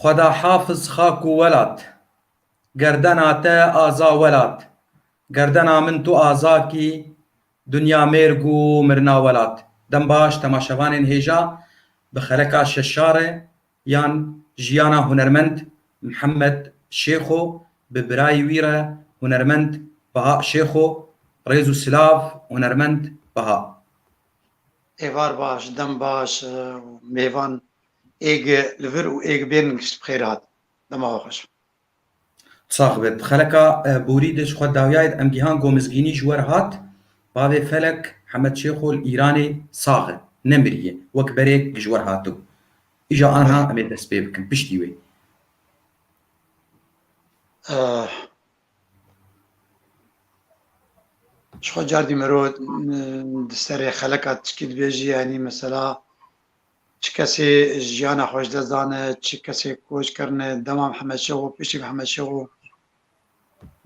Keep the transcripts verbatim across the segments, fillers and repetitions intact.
Xweda hafiz xak û welat. Gerdena te aza welat. Gerdena min tu azakî, dinya mêrg û mirna welat. Dem baş temaşevanên hêja, bi xeleka Şeşa re yan jiyana hunermend Mihemed Şêxo, bi birayî wî re hunermend Baha Şêxo, rêz û silav hunermend Baha. Êvar baş, dem baş, e, mêvan êg li vir û êg bên giş bi xêr hat. Dema we xweş. Sax bit. Xeleka, e, borî de ji xwe dawiyayê em gihan ku mizgînî ji we re hat. Bavê Felek, Hemed Şêxo li Îranê sax e. Nemiriye. Wek berê ji we re hatibû. Îja anha em ê dest pê bikin. Piştî wê. Eh, ji xwe cardî mero, eh, di serê xeleka tişkî dibêjî, yanî mesela çi kesê jiyana xwe ji dest dane, çi kesê koç kirine, dema Mihemed Şêxo, piştî Mihemed Şêxo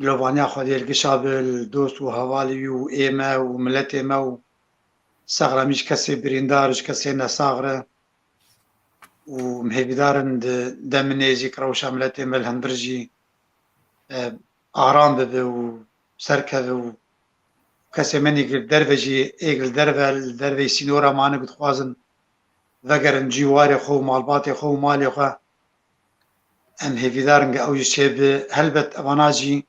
dilovaniya Xwedê li gişa bi, li dost û hevalê wî û ê me û miletê me û sexremî ji kesê birîndar, ji kesê nesax re û em hêvîdar in di demê nêzîk rewşa miletê me li hundir jî, e, aram bibe û serkeve û kesê me nî li derve jî, êk li derve, li derveyî sînora mane ku dixwazin vegerin cîwarê xwe û malbatê xwe û malê xwe. Em hêvîdar in ku ew jî çêbe. Helbet evana jî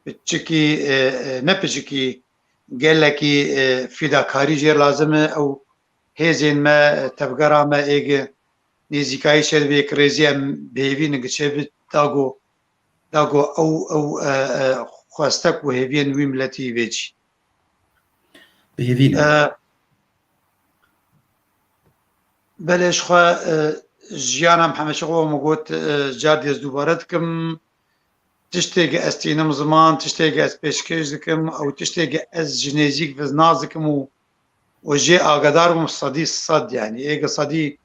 piçikî, e, e, ne piçikî, gelekî, e, fîdakarî jê lazim e. Ew hêzên me, e, tevgera me êg nêzîkayî çêdibe, êk rêzî em bi hêvî in ku çêbe, da ku, da ku ew, ew, e, e, xwestek û hêviyên wî miletî bê cî. Bi hêvî ne. E, Belê, ji xwe, e, jiyana Mihemed Şêxo min got, e, cardî ez dubare dikim. Tiştê ku ez tînim ziman, tiştê ku ez pêşkêş dikim, ew tiştê ku ez ji nêzîk ve nas dikim û, û jê agadar bûm sedî sed, yanî êk sedî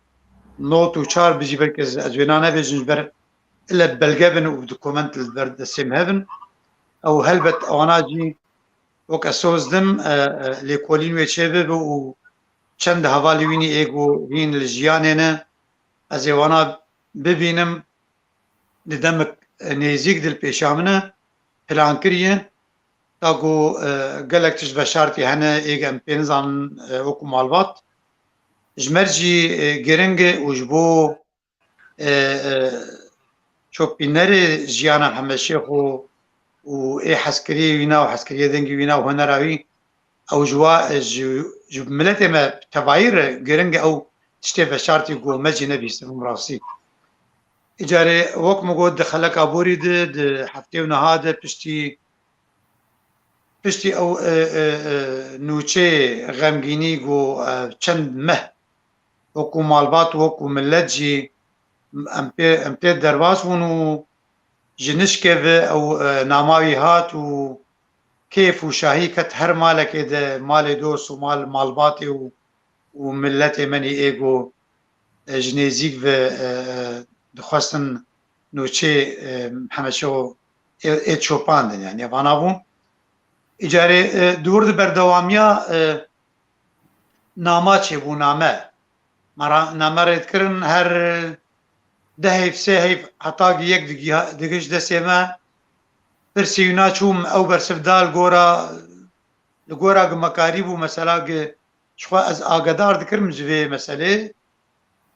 nod û çar bijî, belkî ez, ez wêna nebêjim, ji ber ile belge bin û dokument li ber destê min hebin. Ew helbet ewana jî wek ez soz dim, e, e, lêkolîn wê çêbibe û çend hevalê wî nî ê ku hîn li jiyanê ne, ez ê wana bibînim, di demek, e, nêzîk di li pêşa min e, plan kiriye, da ku, e, gelek tişt veşartî hene, ê ku em pê nizanin, e, wekû malbat. Ji me re jî, e, giring e û ji bo e, e, çopînerê jiyana Mihemed Şêxo û ê hezkiriyê wîna û hezkiriyê dengê wîna û hunera wî, ew ji wa, e, ji, ji miletê me tevayî re giring e, ew tiştê veşartî ku me jî nebîstin rastî. Îcarê wek min got di xeleka borî de, di heftê û neha de piştî Piştî ew, e, e, e, nûçeyê xemgînî ku, e, çend meh wekû malbat û wekû milet jî em pê, em tê derbas bûn û ji nişkê ve ew, e, nama wî hat û kêf û şahî ket her malekê de, malê dost û mal, malbatê û, û miletê me nî ê ku, e, ji nêzîk ve, e, e, dixwestin nûçeyê, e, Mihemed Şêxo ê, ê çopandin, yanî vana bûn. Îcarê, e, di wir de berdewamiya, e, nama çêbû, name. Me ra-, name rêdkirin her deh heyv, sê heyv heta ki yek digiha-, digihişt destê me. Pirsî wîna çûm, ew bersiv da li gora, li gora ki me karîbû, mesela ki ji xwe ez agadar dikirim ji vê meselê.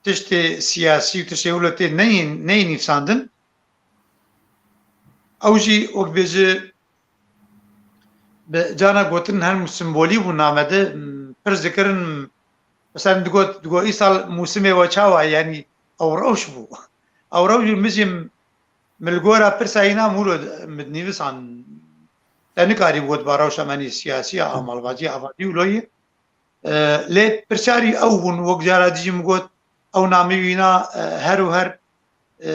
Tiştê siyasî û tiştê wilo tê neyên, neyên nivîsandin. Ew jî wek bêje bi cana gotin her simbolî bû name de, m, pirs dikirin, mesela digot, digot, îsal mûsimê we çawa ye? Yanî ew rewş bû. Ew rewş bû, min jî, min li gora pirsa hîna mûlo min dinivîsan, te nikarî got ba rewşa me nî siyasî ya, a malbatî ya, avadî wilo ye. E, lê pirsyarî ew bûn, wek cara dijî min got, ew namê wîna, e, her û her, e,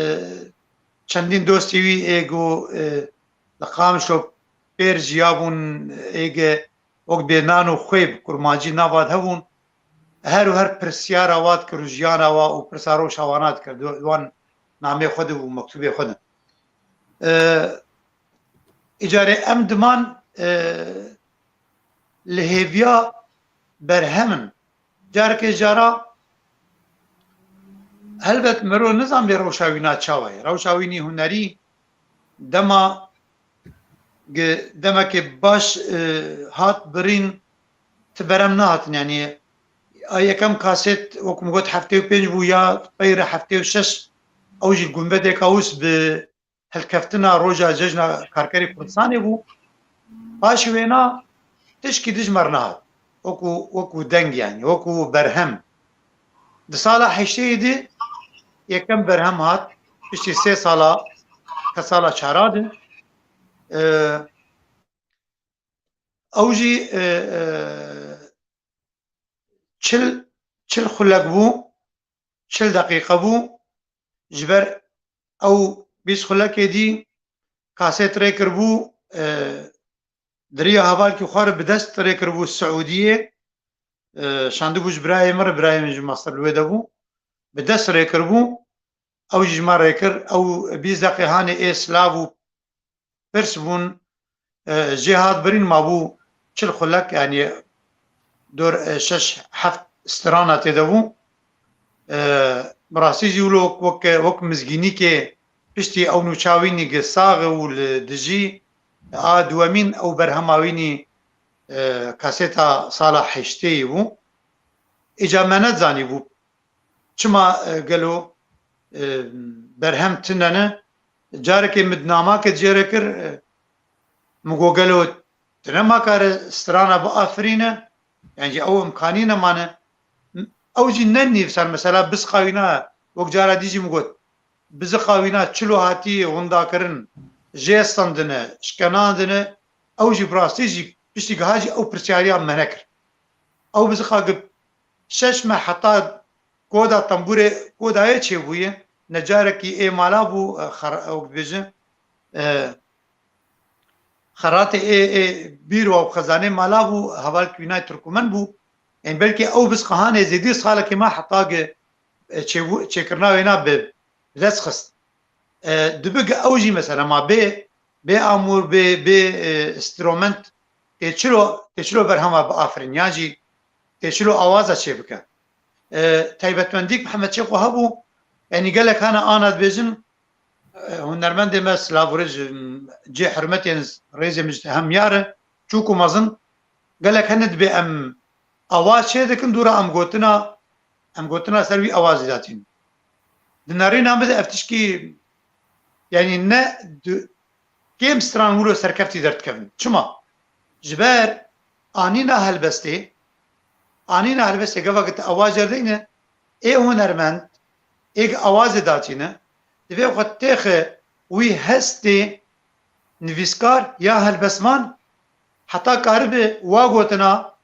çendîn dostê wî ê ku, e, li Qamişlo pêr jiyabûn, ê ge wek bê nan û xwê bi kurmancî nava de hebûn, her û her pirsyara wa dikir û jiyana wa û pirsa rewşa wana dikir, di wan namê xwe de û mektûbê xwe de. E, Îcarê em diman, e, li hêviya berhem in. Carekê cara Helbet mero nizanibê rewşa wîna çawa ye. Rewşa wînî hunerî dema demekê baş e, hat birîn, ti berem nehatin. Yanî a yekem kasêt, wek min got, heftê û pênc bû, ya peyre heftê û şeş, ew jî gumbetê kawis bi hilkeftina roja cejna karkerê Kurdistanê bû. Paşî wêna tişkî dij me re nehat. Wekû, wekû deng, yanî wekû berhem. Di sala heştê de yekem berhem hat, piştî sê sala, ke sala çara de. E, ew jî e, e, çil, çil xulek bû, çil deqîqe bû. Ji ber ew bîst xulekê dî kasêt rê kiribû, e, di riya hevalkî xwe re bi dest rê kiribû Siûdiyê, e, şandibû ji birayê min re, birayê min ji master li wê de bû, bi dest rê kiribû, ew jî ji me rê kir, ew bîst deqê hanê ê silav û pirs bûn, e, jê hat birîn, mabû çil xulek, yanî dor, e, şeş heft strana tê de bû. E, bi rastî jî wilo wek, wek mizgînîkê piştî ew nûça wînî gi sax e û li dijî a duwemîn ew berhema wînî, e, kasêta sala heştê bû. Îca me nezanîbû çima, e, gelo, e, berhem tune ne. Carekê min di namake cê re kir, e, min got, gelo tune ma kare strana biafirîne? Yanî ew imkanî nemane. Ew jî ne nivîsar, mesela bizqa wîna, wek cara dî jî min got, bizqa wîna çilo hatî windakirin, jê stendine, şkenandine, ew jî bi rastî jî piştî giha jî ew pirsiyariya me nekir. Ew bizqa gi şeş meh heta koda tembûrê, koda yê çêbûye, ne carekî ê mala bû, e, xer-, ew dibêje, e, xeratê ê, ê bîro ew xezanê mala bû, hevalkî wînay Tirkmen bû. Ên belkî ew bizqa hanê zêdî salekê me heta gi, e, çêbû-, çêkirina wêna bi dest xist. E, dibi gi ew jî mesela ma bê, bê amûr, bê, bê, e, instrument tê çilo, tê çilo berhema biafirîn, yan jî tê çilo awaza çêbike. E, taybetmendîk Mihemed Şêxo hebû, yanî gelek hene ana dibêjin, e, hunermendê me silav û rêz, cê hurmetê rêzê min ji te hem yar e, çûk û mezin, gelek hene dibê em awaz çê dikin, dûra em gotina, em gotina ser wî awazî datîn. Di nerîna min de ev tişkî, yanî ne di kêm stran wilo serkeftî derdikevin. Çima? Ji ber anîna helbestê, anîna helbestê gava ki te awaz cerdeyne, ê hunermend, ê ki awazê datîne, divê xwe têxe wî hestê nivîskar ya helbestvan heta karibe wa gotina,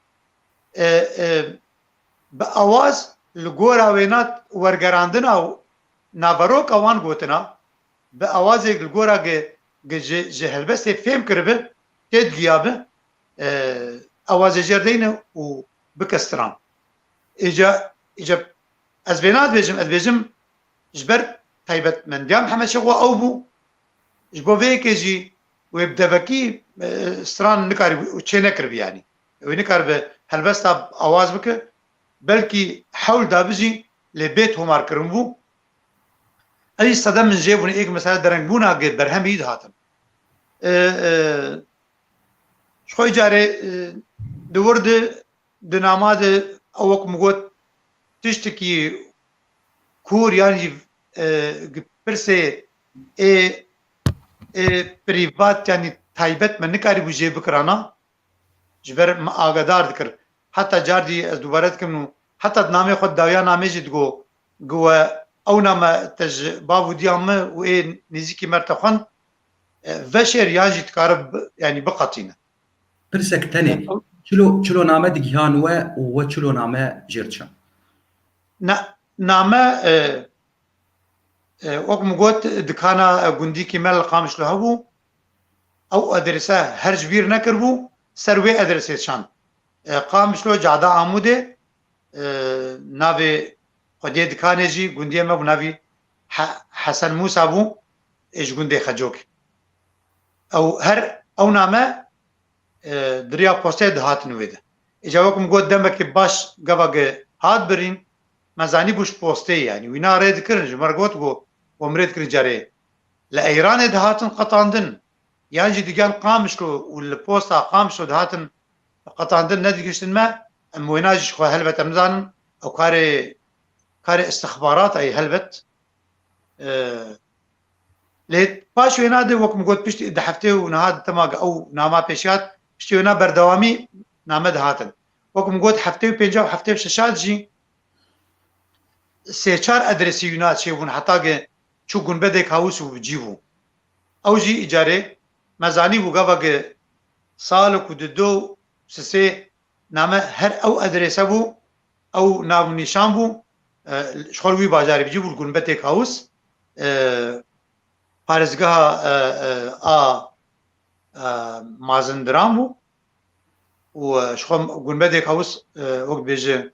e, e, bi awaz li gora wêna wergerandina û naveroka wan gotina, bi awazê li gora gi, gi ji, ji helbestê fêm kiribe, têdigiyabe, e, awazê jê re deyne û bike stran. Îca, îca ez vêna dibêjim, ez dibêjim ji ber taybetmendiya Mihemed Şêxo ew bû, ji bo vê yekê jî wê bi devekî, e, stran nikarî û çê nekiribî yanî. Wê nikaribe helbesta awaz bike, belkî hewl dabe jî lê bê tomar kirin bû. Ev jî sedem min jê bûne, êk mesela derengbûna gi berhemê wî dihatin. E, e, ji xwe carê, e, di wir de, di nama de ew wek min got, tiştekî kûr yan jî, e, gi pirsê ê, ê prîvat yanî taybet me nikarîbû jê bikirana. Ji ber me agadar dikir. Heta cardî ez dubare dikim û heta di namê xwe di dawiya namê jî digo, gi we ew name te ji bav û diya me û ê nêzîkî me re te xwend, e, veşêr yan jî dikare bi-, yanî biqetîne. Pirsek tenê, çilo, çilo name digihan we û we çilo name jê re diçe? Na-, name, e, e, wek min got, dikana, e, gundîkî me li Qamişlo hebû. Ew adrese her ji bîr nekiribû, ser wê adresê şand. E, Qamişlo, Cada Amûdê, e, navê xwediyê dikanê jî gundiyê me bû, navî He-, Hesen Mûsa bû, ê ji gundê Xecokê. Ew her, ew name, e, di riya postê dihatin wê de. Îca wek min got, demekê baş gava ge hat birîn, me zanîbû ji postê, yanî wîna rê dikirin, ji me re got, got, got min rê dikirin carê. Li Eyranê dihatin qetandin, yan jî digel Qamişlo û li posta Qamişlo dihatin qetandin, nedigihiştin me, em wêna jî ji xwe helbet em nizanin, ew karê, karê istixbarat e helbet. E, Lê paş wêna de, wek min got, piştî di heftê û niha di tema ew nama pêşihat, piştî wêna berdewamî name dihatin. Wek min got, heftê û pênca û heftê û şeşa de jî sê çar adresî wîna çêbûn, heta ke çû Gunbedê Kawis û bi cî bû. Ew jî îcarê me zanîbû gava ke sal ku di du sisê name her ew adrese bû, ew nav û nîşan bû, e, ji xwe li wî bajarê bi cî bû, li Gunbetê Kawis, e, parêzgeha, e, e, a, e, Mazindiran bû û, e, ji xwe Gunbetê Kawis, e, wek dibêje,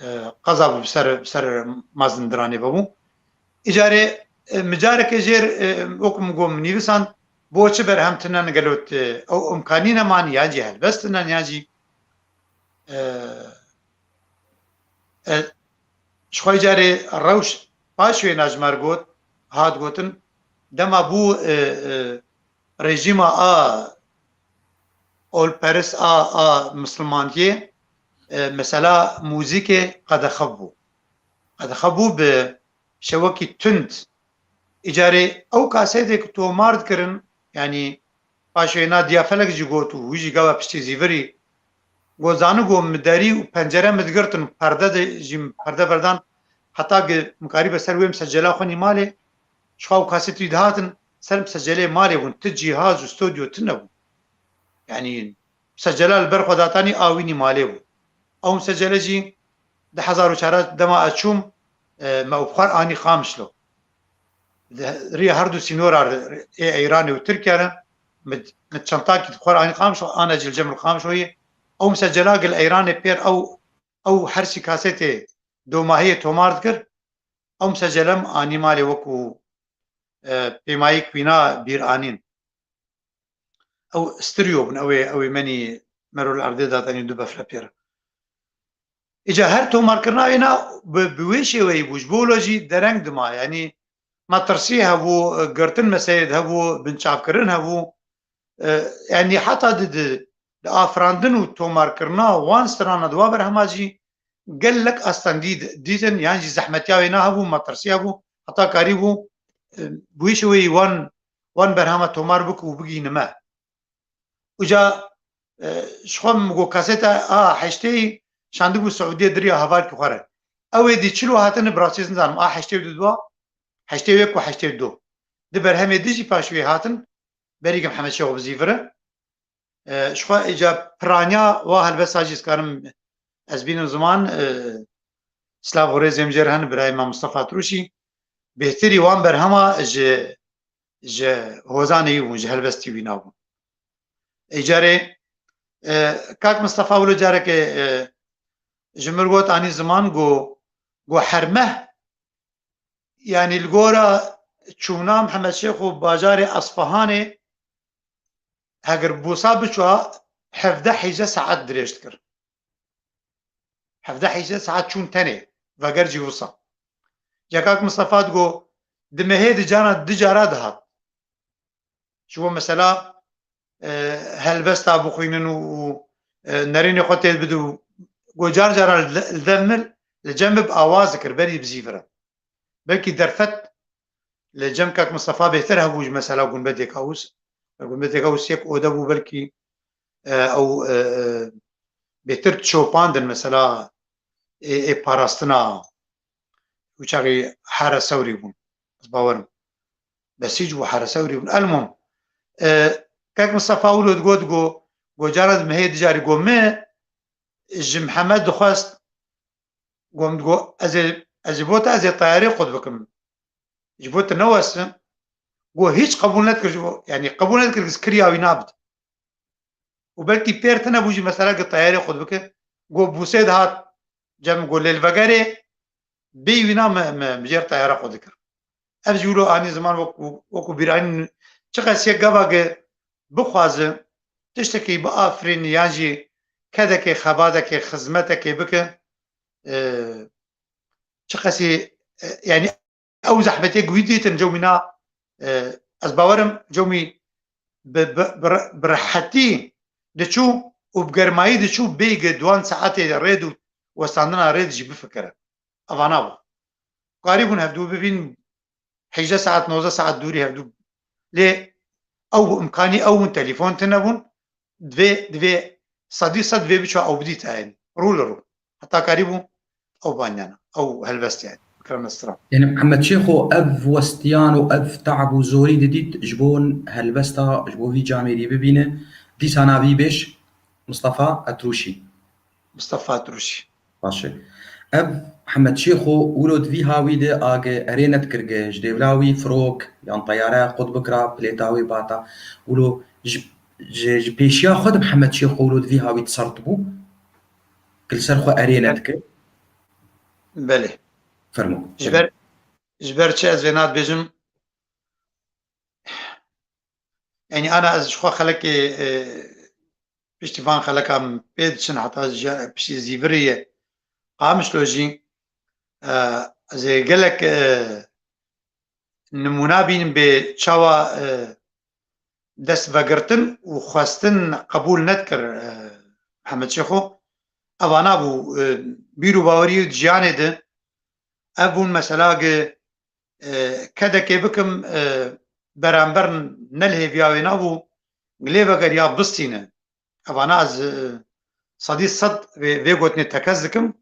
e, qeza bû bi ser, bi ser Mazindiranê vebû. Îcarê, e, min careke jêr, e, wek min got, min nivîsand, bo çi berhem tinen gelo, e, ew imkanî neman, yan jî helbest tinen, yan jî, e, e, ji xwe carê rewş paş wêna ji me re got, hat gotin, dema bû, e, e, rejîma a olperist a, a misilmantiyê, e, mesela muzîkê qedexe bû. Qedexe bû bi şewekî tund. Îcarê ew kasetê ku tomar dikirin, yanî paşê na Diya Felek jî got û wî jî gava piştî zîvirî got, zanî got, min derî û pencere min digirtin û perde de jî min perde berdan, heta ki min karîbe ser wê misecela xwe nî malê, ji xwe ew kasetî dihatin ser misecelê malê bûn, ti cîhaz û stodyo tune bû. Yanî misecela li ber xwe datanî a wî nî malê bû. Ew misecele jî du hezar û çar dema ez çûm, e, me û bi xwe re anî Qamişlo. Di rîya her du sînora ê Eyranê û Tirkiye re, min, min çentakî bi xwe re anî Qamişlo, ana jî li cem li Qamişloyê. Ew misecela gil Eyranê pêr ew, ew her sî kasetê domahiyê tomar dikir. Ew misecele min anî malê wekû, e, pêmayî ku wîna bîr anîn. Ew stereo bûn, ew ê, ew ê menî mero li erdê datanî du befre pêr. Îca her tomarkirina wêna bi, bi wê şêweyî bû, ji bo wilo jî dereng dima, yanî metirsî hebû, girtin meseyê de hebû, binçavkirin hebû. E, yanî heta di, di, di afirandin û tomarkirina wan strana di wa berhema jî gelek astengî di-, dîtin, yan jî zehmetiya wêna hebû, metirsî hebû, heta karîbû, e, bi wî şêweyî wan, wan berhema tomar bik û bigihîne me. Uca, e, ji xwe min got kaseta a heştê şandibû Siûdiyê di riya hevalkî xwe re. Ew ê dî çilo hatine, bi rastî ez nizanim. A heştê û du, heştê û yek û heştê û du. Di berhemê dî jî paş wê hatin, berî ke Mihemed Şêxo bizîvire. E, ji xwe îca piraniya wa helbesta jî ez karim ez bînim ziman, e, silav û rêzê min jê re hene, birayê me Mistefa Tirûşî. Bêhtirî wan berhema ji, ji hozanê wî bûn, ji helbestî wîna bûn. Ê carê, e, kak Mistefa wilo careke, e, ji min got anî ziman, got, got her meh, yanî li gora çûna Mihemed Şêxo bajarê Esfahanê, heger Bûsa biçûa, hevdeh heyşdeh saet dirêj dikir. Hevdeh heyşdeh saet çûn tenê, veger jî wisa. Ca kak Mistefa digot, di mehê di cara, di cara dihat. Ji bo mesela, e, helbesta bixwînin û, û, e, nerînê xwe tê bidin û got car caran li, li dev min li cem min bi awaz dikir, berî bizîvire. Belkî derfet li cem kak Mistefa bêhtir hebû ji mesela Gumbetê Kawis. Gumbetê Kawis yek ode bû belkî, e, ew, e, e, bêhtir dişopandin mesela ê, ê parastina û çaxî Here Sewrî bûn. Ez bawerim. Besîc bû, Here Sewrî bûn. Elmûm, e, kek Mistefa wilo digot, go, go cara di mehê dicarî go me ji Mihemed dixwest, go min digo, ez ê, ez ê bo te, ez ê teyarê xwe dibikim. Ji bo te newesim. Go hîç qebûl nedikir ji bo, yanî qebûl nedikir, ez kiriya wî nabit. Û belkî pêr tine bû jî mesela ki teyarê xwe dibike. Go Bûsê dihat cem go lêl vegerê, bêyî wîna me, me, me jêr teyara xwe dikir. Ev jî wilo anî ziman wek, wekû bîranîn, çiqas yek gava ki bixwaze tiştekî biafirîn yan jî kedekê, xebatekê, xizmetekê bike, e, çiqasî, e, yanî ew zehmetê ku wî dîtin cewmî na, e, ez bawerim cewmî bi, bi, bi, bi rehetî diçû û bi germayî diçû bêyî duwan saetê rêd û westandina rêd jî bifikire. Evana bû. Karîbûn hevdû bibîn, hejdeh saet, nozdeh saet dûrî hevdû. Lê ew bû imkanî ew bûn, telefon tune bûn. Divê, divê sedî sed vê biçû ew bidît eyn. Rû li rû. Heta karîbû ew banyana, ew helbest yani. Kirana stran. Yani Mihemed Şêxo ev westiyan û ev te'b û zorî didît ji bo helbesta, ji bo vî camêrî bibîne. Dîsa navî bêj Mistefa Etrûşî. Mistefa Etrûşî. Baş e. Ev Mihemed Şêxo wilo di vî hawî de a ge erê nedikir ge ji dêvla wî firok yan teyare qut bikira, pilêta wê bata. Wilo ji, ji, ji pêşiya xwe de Mihemed Şêxo wilo di vî hawî de sert bû. Ki li ser xwe erê nedikir. Belê. Fermo. Ji ber, ji ber çi ez vê nadibêjim? Yanî ana ez ji xwe xelekê, e, piştî van xeleka min pê diçin heta ji, piştî Zîvirê ye. Qamişlo jî, e, ez ê gelek, e, nimûna bînim bê çawa, e, dest vegirtin û xwestin qebûl nedikir, e, Mihemed Şêxo. Evana bû, e, bîr û bawerî di jiyanê de. Ev bûn mesela ge, e, kedekê bikim, e, beramber ne li hêviya wê nabû, lê vegeriya bistîne. Evana ez, e, sedî sed vê, vê gotinê tekez dikim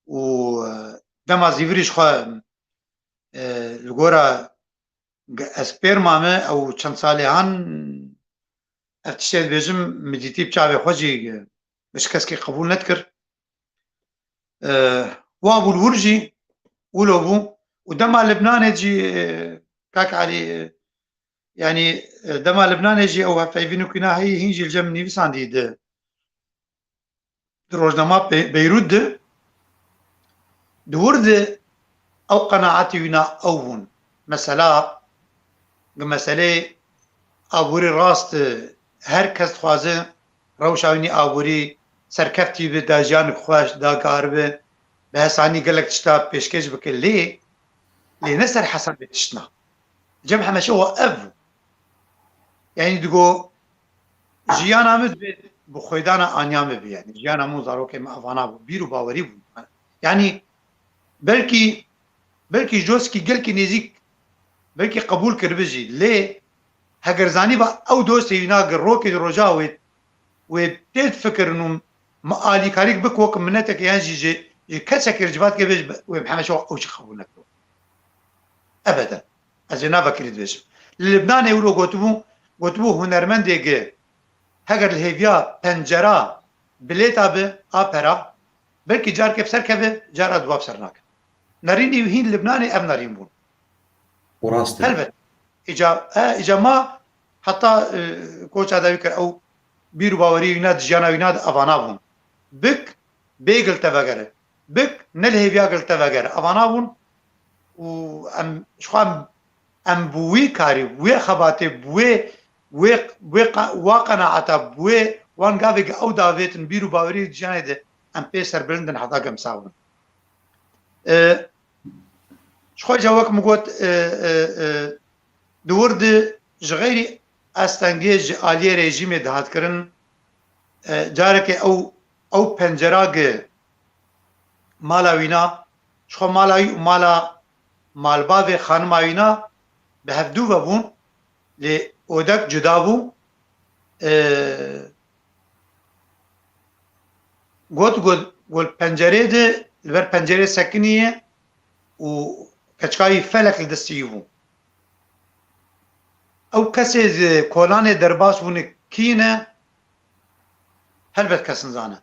û, e, dema Zîvirî ji xwe, e, li gora ge-, ez pêr mame ew çend salê han ev tiştê dibêjim, min dîtî bi çavê xwe jî, e, bi ji keskî qebûl nedikir. E, wa bû li wir jî wilo bû û dema Libnanê jî, e, kak Elî, e, yanî, e, dema Libnanê jî ew hevpeyvîn û kîna heyî hîn jî li cem nivîsandî di, di rojnama Be-, Beyrût de, di wir de ew qenaetî wîna ew bûn. Mesela, gi meseleyê aborî rast, e, her kes dixwaze rewşa wînî aborî serkeftî bi, da jiyanek xweş, da kar bi, bi hesanî gelek tişta pêşkêş bike. Lê, lê ne ser hesabê tiştna. Cem Hemeşe wa ev bû. Yanî digo, jiyana min divê bi xwêdana aniya min bi, yanî jiyana min û zarokê min evana bû, bîr û bawerî bû. Yanî belkî, belkî ji dostkî gelkî nêzîk belkî qebûl kiribi jî, lê heger zanîba ew dostê wîna gi rokê di roja wê, wê tê difikirin û mi alîkarîk bik wek minetek yan jî ji, ji kesekê re civatke bêj, wê bi hemeşe ew jî qebûl nekiro. Ebeden. Ez ê navekirî dibêjim. Li Libnanê wilo gotibû, gotibû hunermendê gi heger li hêviya pencera bilêta bi a pera, belkî carkê bi ser keve, cara duwa bi ser nake. Nerînî hîn Libnanê ev nerîn bûn. Û rast e. Helbet. Îca, e, îca ma heta, e, koça dawî kir ew bîr û bawerî wîna di jiyana wîna de evana bûn. Bik bê gil te vegere. Bik ne li hêviya gil te vegere. Evana bûn û em, ji xwe em, em bi wî karî, bi wê xebatê, bi wê, wê, wê qa-, wa qenaeta, bi wê wan gavê ew davêtin bîr û bawerî di jiyanê de em pê serbilind in heta gemsa bûn. E, ji xwe ca wek min got, e, e, e, di wir de ji xeyrî astengê ji aliyê rejîmê dihat kirin, e, carekê ew, ew pencera gi mala wîna, ji xwe mala wî û mala malbavê xanima wîna bi hevdû ve bûn, lê odek cuda bû. E, got, got, got pencerê de, li ber pencerê sekiniye û keçika wî felek li destî wî bû. Ew kesê di kolanê derbas bûne kî ne, helbet kes nizane.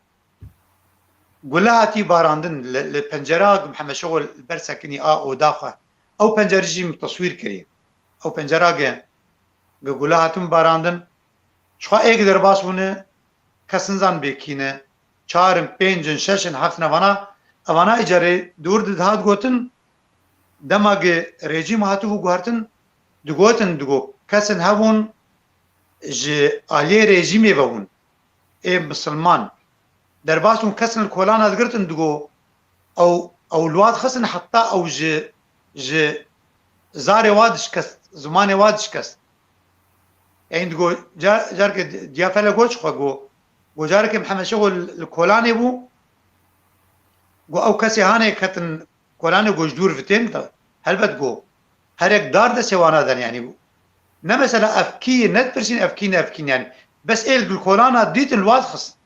Gule hatî barandin li, li pencera Mihemed Şexo li ber sekinî a oda xwe. Ew pencere jî min teswîr kirî. Ew pencera ge, ge gule hatin barandin. Ji xwe êk derbas bûne, kes nizan bê kî ne. Çar in, pênc in, şeş in, heft in, evana, evana îcarê dûr di dihat gotin, dema ge rejîm hatibû guhertin, digotin, digo, kesin hebûn ji aliyê rejîmê ve bûn. Ê misilman. Derbas bûn, kesin li kolana digirtin, digo, ew Ew li wa dixistin heta ew ji, ji zarê wa dişkest, zimanê wa dişkest. Ên digo, car, carke Diyafele got ji xwe got, got carekê Mihemed Şêxo li, li Kolanê bû, got ew kesê hanê ketin Kolanê got ji dûr vitên de, helbet got herek dar destê wana den, yanî ne mesela ev kî ye, ne dipirsîn ev kî ne ev kî ne, yanî bes ê li Kolana dîtin li wa dixist.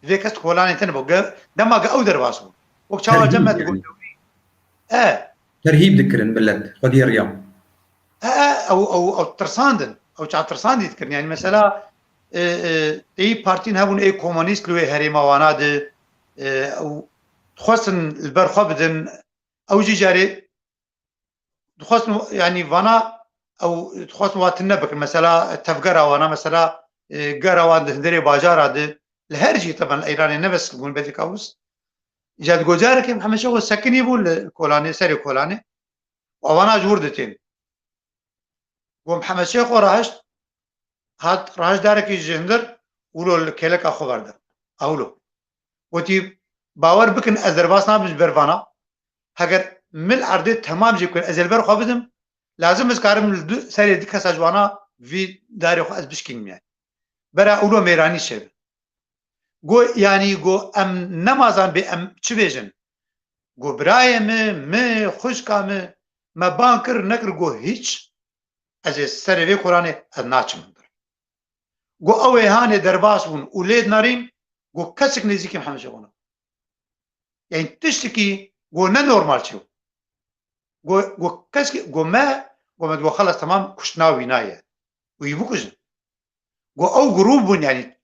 Vê kes Kolanê tine bû. Ge-, dema ge ew derbas bû. Wek çawa Terhîb cema yanî. E. Terhîb dikirin millet. Xwediyê riya. E, e, ew, ew, ew tirsandin. Ew çawa tirsandî dikirin. Yanî mesela, e, e, ê partîn hebûn, ê komunîst li wê herêma wana de, e, ew dixwestin li ber xwe bidin. Ew jî carê dixwestin, yanî vana, ew dixwestin wa tune bikin. Mesela tevgera wana, mesela, e, gera wan di hundirê bajara de, li her cî teben Îranê ne bes li Gumbetê Kawus. Îca digo carekê Mihemed Şêxo sekinî bû li Kolanê, serê Kolanê. Û ewana ji wir ditên. Got Mihemed Şêxo rahişt, hat rahişt darekî ji hundir, wilo li kêleka xwe berde. Ewlo. Gotî, bawer bikin, ez derbas nabim ji ber vana. Heger min erdê temam jî bikin, ez ê li ber xwe bidim, lazim ez karim li du, serê du kesa ji wana vî darê xwe ez bişkînim yani. Bera ewlo mêranî çêbe. Go, yanî go em nemazan bê em çi bêjin? Go birayê mi, mi, xwişka mi, me ban kir, nekir, go hîç, ez ê serê vê kolanê ez naçim hundir. Go ew ê hanê derbas bûn û lê dinarîn, go kesik nêzîkî Mihemed Şêxo nebû. Yani tiştekî go ne normal çêbû. Go, go kesikî, go me, go me digo xelas temam kuştina wîna ye. Wî bikujin. Go ew grûp bûn yani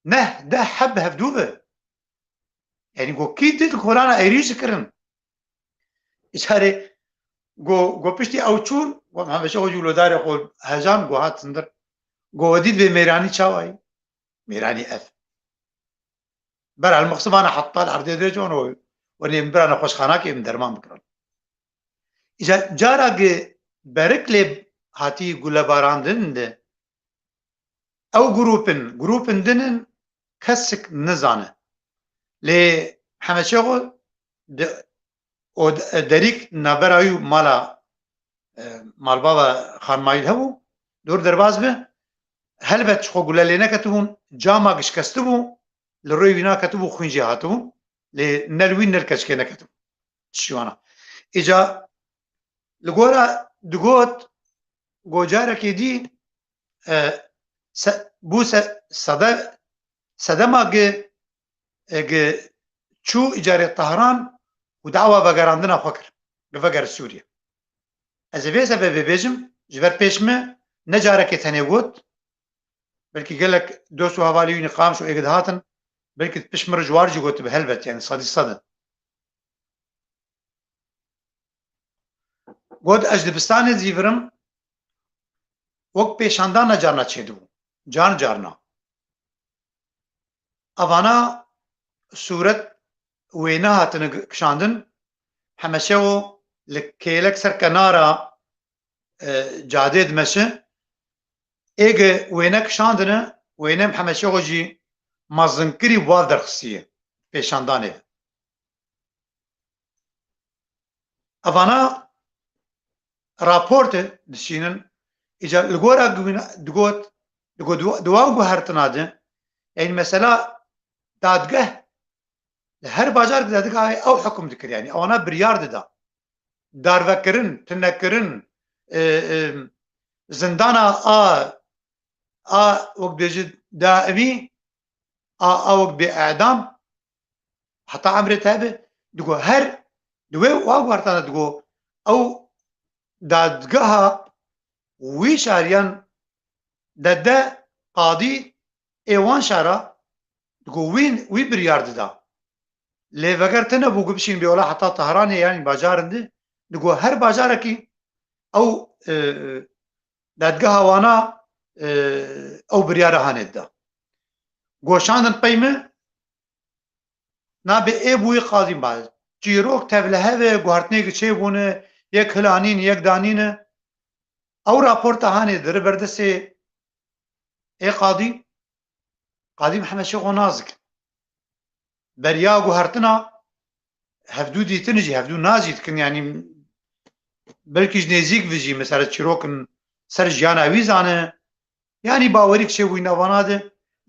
neh, deh heb hevdû bi. Yani go kî di kolana êrîş dikirin. Îcarê go, go piştî ew çûn, go Mihemed Şêxo jî wilo darê xwe hejan, go hat sindir. Go we dît vê mêranî çawa ye? Mêranî ev. Bera li mixsimana heta li erdê dirêj wan û wenê min birana xweşxanakê min derman bikirin. Îca cara gi berik lê hatî gulebarandin de, ew grûpin, grûpin din in, kesik nizane. Lê Mihemed Şêxo di, o d-, derîk navbera wî û mala, e, malbava Xanmayî hebû, dor derbas bi, helbet ji xwe gule lê neketibûn, cama gişkestibû, li rûyê wî naketibû, xwîn jê hatibû, lê ne li wî ne li keçikê neketibû. Şiwana. Îca li gora digot, go carekê dî, e, se-, bû se-, sede-, sedema gi, e, gi çû îcarê Tahran û dawa vegerandina xwe kir. Gi veger Sûriye. Ez ê vê sebebê bêjim, ji ber pêş me ne carekê tenê got, belkî gelek dost û hevalê wî Qamişlo êk dihatin, belkî pişt min re ji war jî gotibe, helbet, yani sedî sed in. Got, ez dibistanê zîvirim, wek pêşandana carna çêdibû. Car carna. Evana sûret wêne hatine kişandin. Mihemed Şêxo li kêlek ser kenara, e, cadê dimeşe. Êge wêne kişandine, wêne Mihemed Şêxo jî mezinkirî wa derxistiye pêşandanê. Evana raporte dişînin, îca li gora digot, digot, di wa guhertina de, yani mesela dadgeh li her bajar dadgehê ew hukm dikir, yani ewana biryar dida. Darvekirin, tinekirin, e, e, zindana a, a, wek dibêjin daimî, a, a wek bê edam, heta emrê te be, digo her, di wê wa guhertana digo, ew dadgeha wî şariyan dede qadî ê wan şara, digo wî, wî biryar dida. Lê veger tine bû ku bişîn bê wela heta Tehranê, yani bajarin di, digo her bajarekî ew, e, dadgeha wana, e, ew biryara hanê dida. Goşandin pey min, nabê ê bûyî qadî ba. Çîrok tevlihev e, guhertinê ki çêbûne, yek hilanîn, yek danîne. Ew raporta hanê diri berdestê ê qadî, qadî Mihemed Şêxo nazik. Beriya guhertina, hevdû dîtin jî, hevdû nas jî dikin, yanî belkî ji nêzîk ve jî, mesela çîrokin ser jiyana wî zane, yanî bawerî çêbûyî navana de.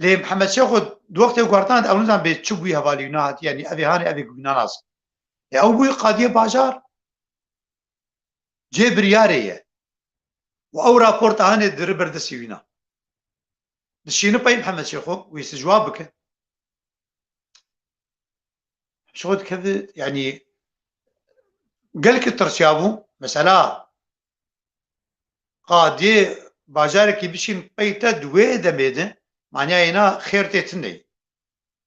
Lê Mihemed Şêxo di wextê guhertina de ew nizan bê çi bûyî hevalî wîna hatî, yanî ev ê hanê ev ê wîna nas. E, ew bûyî qadiyê bajar. Cê biryarê ye. Û ew raporta hanê diri ber destê wîna. Dişîni pey Mihemed Şêxo, wî sicwa bike. Şêxo dikeve, yanî gelkî tirsiyabû. Mesela, qadiyê bajarekî bişîn pey te di wê demê de, maniyayê na xêr tê tune ye.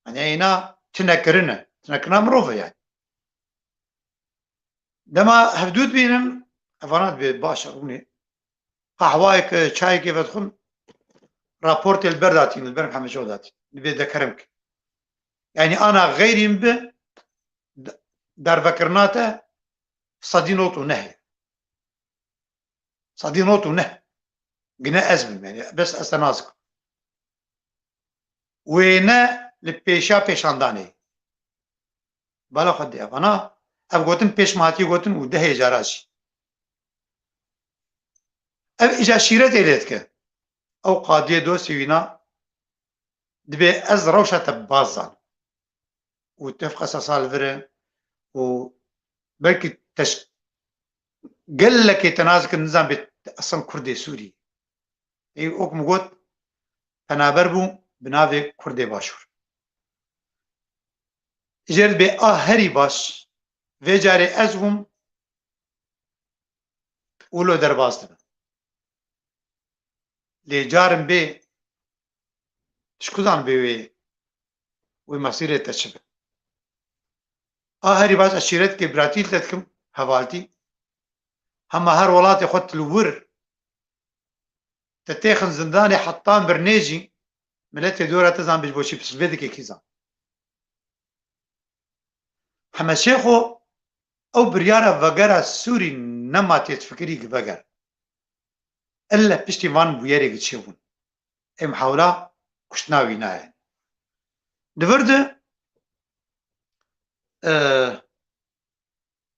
Maniyayê na tunekirine. Tunekirina mirov e yani. Dema hevdû dibînin, evana dibê baş e, rûnê qehwayeke, çayekê vedixwin, raportê li ber datîn, li ber Mihemed Şêxo datîn. Dibê de kerem ke. Yani ana xeyrîn bi, d-, dervekirina te sedî nod û neh ye. Sedî nod û neh. Gine ez bim, yani bes ez te nazikim. Wêne li pêşa pêşandanê. Bala xwe dê evana, ev gotin pêş me hatiye gotin û dehê cara jî. Ev îca şîretê lê dike. Ew qadiyê dostê wîna dibê ez rewşa te baz zan. Û tev qesasa li vir e û belkî teş-, gelekê te nazikin nizan bê esan Kurdê Sûrî. Ê wek min got, penaber bû bi navê Kurdê Başûr. Jêr dibê a herî baş, vê carê ez bûm û lo derbas dibe. Lê carin bê, ji ku zan bê wê, wê mesîrê te çi be? A herî baş ez şîretkê biratî li te dikim, hevaltî. Hema her welatê xwe tu li wir, te têxin zindanê hetan birnê jî, miletê dora te zan bê ji bo çi pisilvê dike kî zan. Heme Şêxo ew biryara vegera Sûrî nema têtfikirî ki veger. Elle piştî van bûyerê ki çêbûn. Em hewla kuştina wî nayê. Di vir de, e,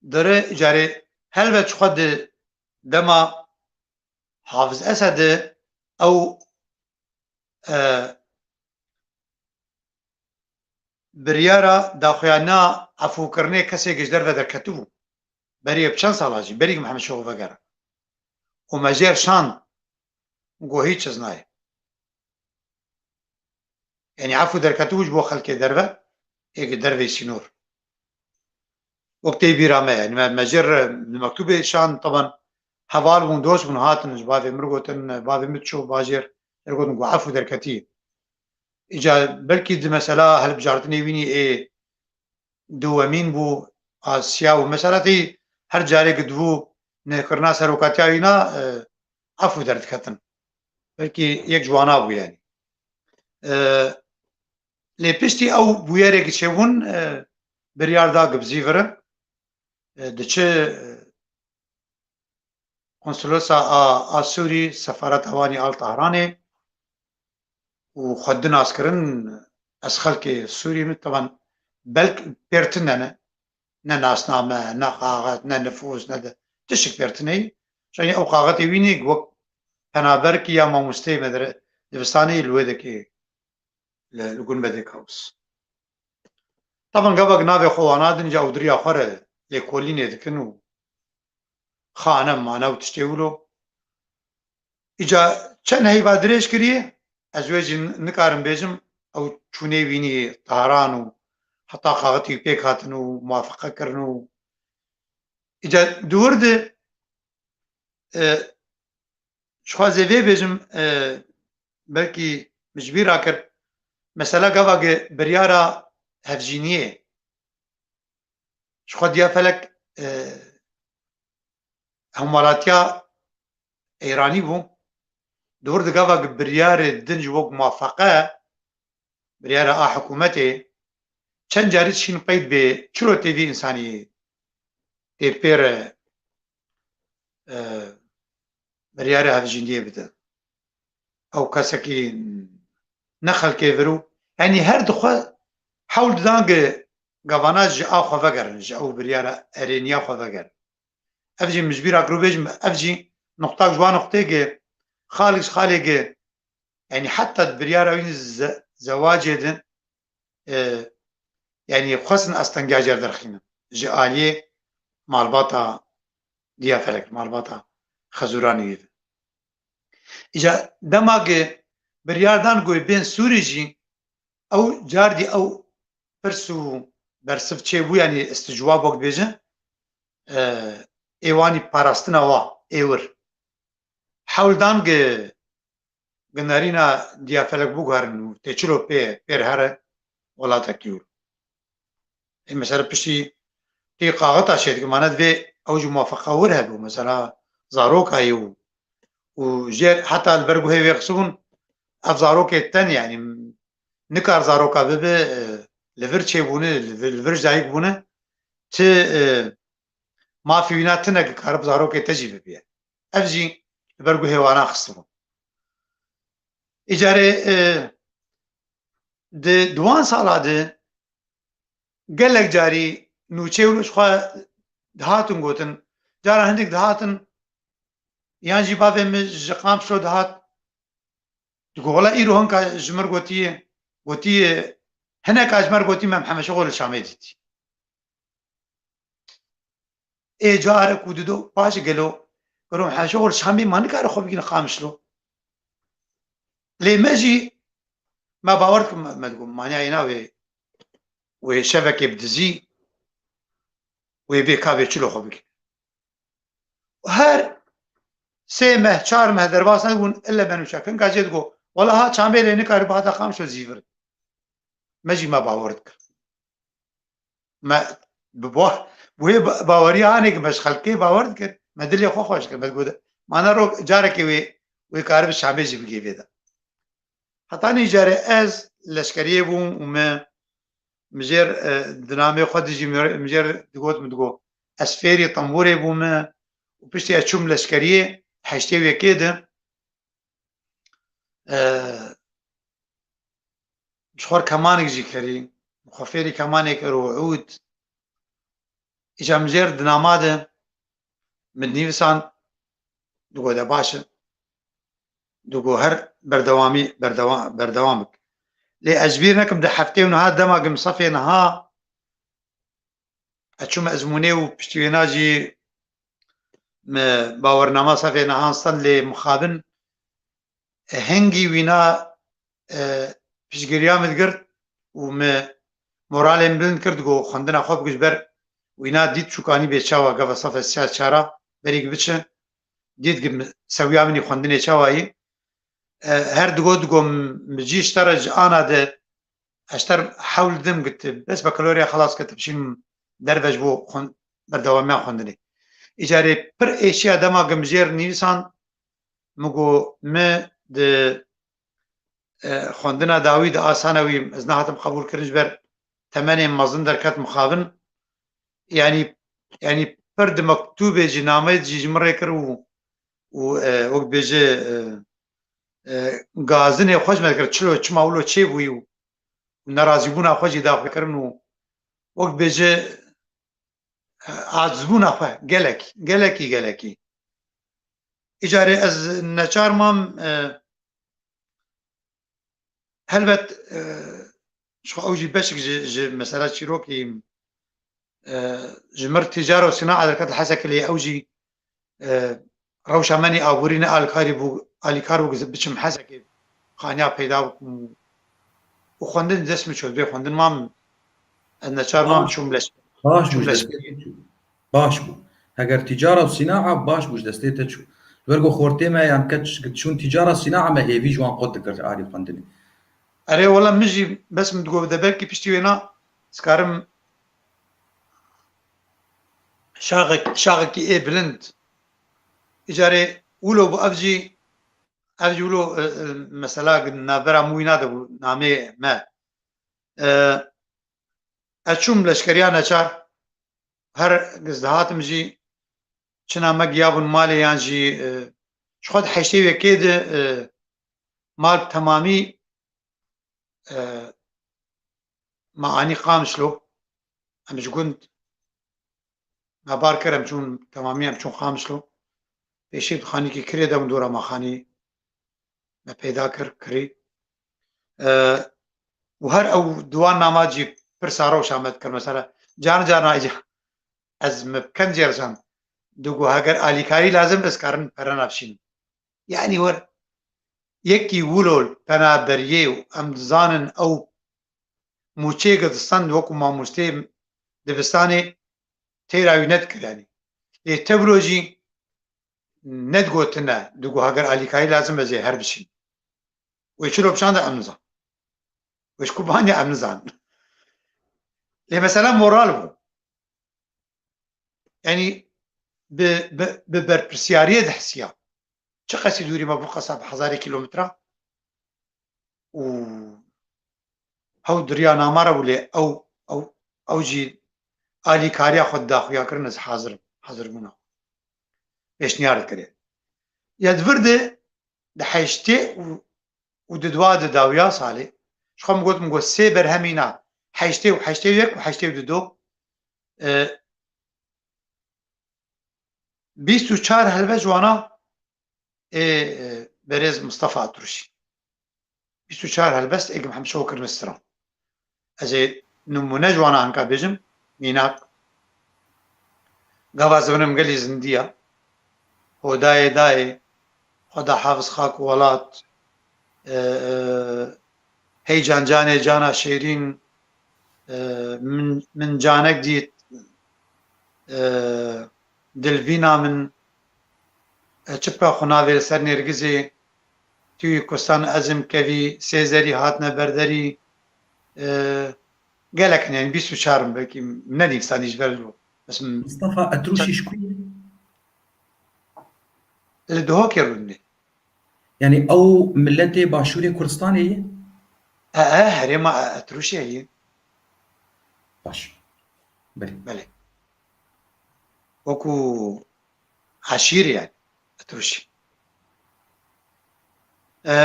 dere carê helbet ji xwe di dema Hafiz Esed e ew, e, biryara daxuyana efûkirinê kesê ji derve derketibû. Berî bi çend sala jî, berî Mihemed Şêxo vegera. Û me jêr şand, got hîç çiz nayê. Yanî efû derketibû ji bo xelkê derve, ê ki dervê sînor. Wek tê bîra me, yanî me, me jêr, e, mektûbê şand, teban heval bûn, dost bûn, hatin ji bavê min gotin, bavê min çû bajêr, er gotin ku efû derketî. Îca belkî di mesela hilbijartinê wînî ê dewemîn bû, a siya û mesela tê her carê ki dibû nêkirina serokatiya wîna, e, efû derdiketin. Belkî yek ji wana bû yani. E, lê piştî ew bûyerê ki çêbûn, e, biryar da ki bizîvirin, e, diçe, e, Konsolosa a, a Sûrî, sefareta wan ê a li Tehranê û xwe di nas kirin, ez xelkê Sûrî me, teban belk pêr tune ne, ne nasname, ne kaxet, ne nifûs, ne de tişik pêr tune ye. Şanî ew kaxetê wî nî wek penaberkî ya mamosteyê me dire dibistanê li wê dekê li, li Gunbedê Kawis. Taban gavak navê xwe wana din, ca ew diriya xwe re lêkolînê dikin û xane mane û tiştê wilo. Îca çend heyva dirêj kiriye, ez wê jî nikarim bêjim, ew çûnê wînî Tahran û heta kaxetî pêk hatin û muwafeqe kirin û îca di wir de, e, ji xwe ez ê vê bêjim, e, belkî min ji bîr rakir, mesela gava ge biryara hevjîniyê ji xwe diya felek, e, hemwelatîya Îranî bû. Di wir de gava ge biryarê din ji wek muwafeqe, biryara a hikûmetê, çend carî şîn qeyd bê, çiro tê vî însanî tê pêre, e, biryara hevjîniyê bide. Ew kesekî ne xelkê vir û, yanî her dixwe hewl didan ki gavana ji a xwe vegerin, ji ew biryara erêniya xwe vegerin. Ev jî min ji bîra kir û bêjim, ev jî nuqtak ji wan nuqtê ge, xalek ji xalê ge, yanî heta di biryara wî ze-, zewacê de, e, yanî xwestin ez tengiya cer derxînim. Ji aliyê malbata Diya Felek, malbata Xezûranê wî ve. Îca dema ge biryar dan ku bên Sûrî jî, ew cardî ew pirs û bersiv çêbû, yanî istîcwab wek dibêjin, e, ê wanî parastina wa, ê wir. Hewl dan ge ginarîna Diya Felek biguherin û tê çilo pê, pê re here welatekî wir. Ê mesela piştî tê kaxita çêdike, mane divê ew jî muwafeqa wir hebû, mesela zaroka ye û, û jêr heta li ber guhê wê xistibûn, ev zarokê ten, yanî nikar zaroka bibe, e, li vir çêbûne, li vir, li vir ji dayik bûne, ti, e, mafê wîna tine ki karib zarokê te jî bibiye. Ev jî li ber guhê wana xistibûn. Îcarê, e, di, di wan sala de gelek carî nûçe û ji xwe dihatin gotin. Cara hindik dihatin, yan jî bavê min ji Qamişlo dihat. Digo, wela îro hinka ji mir gotiye, gotiye, hineka ji mir gotî me Mihemed Şixo li Şamê dîtî. Ê carek û dido paşê gelo, gelo Mihemed Şixo li Şamê ma nikare xwe bigihîne Qamişlo. Lê me jî, me bawer dikin, me, me digo, manya yê na wê, wê şevekê bi dizî, wê bê ka vê çilo xwe bigihîne. Her sê meh, çar meh derbas nebûn, ille me nûçe. Hinka jê digo, wela ha Çamê lê nikare bihata Qamişlo zîvir. Me jî me bawer dikir. Me bi bo-, bi wê ba-, baweriya hanê ki me ji xelkê bawer dikir, me dilê xwe xweş dikir. Me digot, mana ro carekê wê, wê karibe Şamê jî bigê vê de. Hetanî carê ez leşkeriyê bûm û me, mi jêr, e, di namê xwe dijî mi, mi jêr digot, mi digot, ez fêrî tembûrê bûme û piştî ez çûm leşkeriyê heştê û yekê de, e, ji xwe kemanêk jî kerî, xwe fêrî kemanê kir û ûd. Îca min jêr di nama de min nivîsand, digo de baş e. Digo her berdewamî, berdewa-, berdewam bik. Lê ez ji bîr nekim di heftê û niha dema gim sefê niha ez çûme ezmûnê û piştî wêna jî me bawernama sefê niha stand lê mixabin hingî wîna, e, piştgiriya min digirt û min moralê min bilind kir, digo xwendina xwe bigir ji ber wîna dît çûkanî bê çawa gava safe sîya çara berî ki biçe, dît ki min sewiya min î xwendinê çawa yî. E, her digo, digo min cî ji te re ji ana de ez ji te re hewl didim ki tu bes bakaloriya xelas ke tu bişîn derve ji bo xwen-, berdewamiya xwendinê. Îcarê pir êşiya dema ki min jêr nivîsan, min got, min di, e, xwendina dawî di a sanewî ez nehatim qebûl kirin ji ber temenê mezin derket mixabin. Yanî, yanî pir di mektûbê jî nameyê jî ji min rê kir û, û, e, wek dibêje, e, e, gazinê xwe ji me dikir, çilo, çima wilo çêbûyî û, û nerazîbûna xwe jî daxwe kirin û wek dibêje, e, acizbûna xwe gelek, gelekî, gelekî. Îcarê ez neçar mam, e, Helbet, e, ji xwe ew jî beşek ji, ji mesela çîrokî, e, ji mir tîcara û sînaa derket li Hesekê lê ew jî, e, rewşa me nî aborî ne alîkarî bû, alîkar bû biçim Hesekê xaniya peyda bikim û, û xwendin dest min çû, bê xwendin mam, ez neçar mam Baş, çûm leş-, baş çûm bû ji leş- destê te çû. Baş bû. Heger tîcara û sînaa baş bû ji destê te çû. Ji ber ku xortê me yan keç çûn tîcara sînaa me hêvî ji wan qut dikir alî xwendinê. Erê wela min jî bes min digot de belkî piştî wêna ez karim şaxek-, şaxekî ê bilind. Îcarê wilo bû ev jî, ev jî wilo, e, e, mesela navbera min wîna de bû namê me. E, ez çûm leşkeriya neçar, her giz dihatim jî çina me giyabûn malê yan jî, e, ji xwe di heştê û yekê de, e, mal bi temamî, e, me anî Qamişlo. em ji gund me bar kir, em çûn temamî, em çûn Qamişlo. Pêşî di xanîkî kirê de min dora me xanî me peyda kir, kirî. E, û her ew di wan nama jî pirsa rewşa me dikir. Mesela, carna carna îca ez me bi ken jê re şand. Digo, heger alîkarî lazim be, ez karin pere navşînim. Yanî wer yekî wilo penaberiyê û em dizanin ew mûçeyeke distend wekû mamosteyê dibistanê teyra wî nedikir yanî. Lê tevro jî nedigotine, digo heger alîkarî lazim be ez ê her bişînim. Wê çilo bişande em nizan. Wê ji ku baniya em nizan. Lê mesela moral bû. Yanî bi, bi, bi berpirsiyariyê dihisiya. Çi qesî dûrî me bû qesa bi hezarê kîlometre û hew diriya namara bû lê ew, ew, ew jî alîkariya xwe dida xuya kirin, ez hazir im, hazir bûna. Pêşniyar dikirê. Ya di vir de di heştê û û di dua di dawiya salê, ji xwe min got, min got sê berhemî na, heştê û heştê û yek û heştê û du, e, bîst û çar helbest ji wana ê, e, berêz Mistefa Atrûşî. Bîst û çar helbest êk Mihemed Şeho kirine stran. Ez ê nimûne ji wana hinka bêjim, mînak. Gava zivinim gelî zindî ya. Hodayê dayê, Xweda hafiz xak û welat, e, e, hey can canê cana şêrîn, e, min, min canek dît, e, dilvîna min, e, çipa xwe navê li ser nêrgizê, tûyî kustan ezim kevî, sê zerî hatine berderî, e, gelek in, yanî bîst û çar in, belkî nedî sanî ji ber lo. Bes min Mistefa Etrûşî ji ku ye? Li Duhokê rûnê. Yanî ew miletê Başûrê Kurdistanê ye? E, e, herêma Etrûşê ye. Baş. Belê. Belê. Wekû eşîr yani. Etrûşî. E,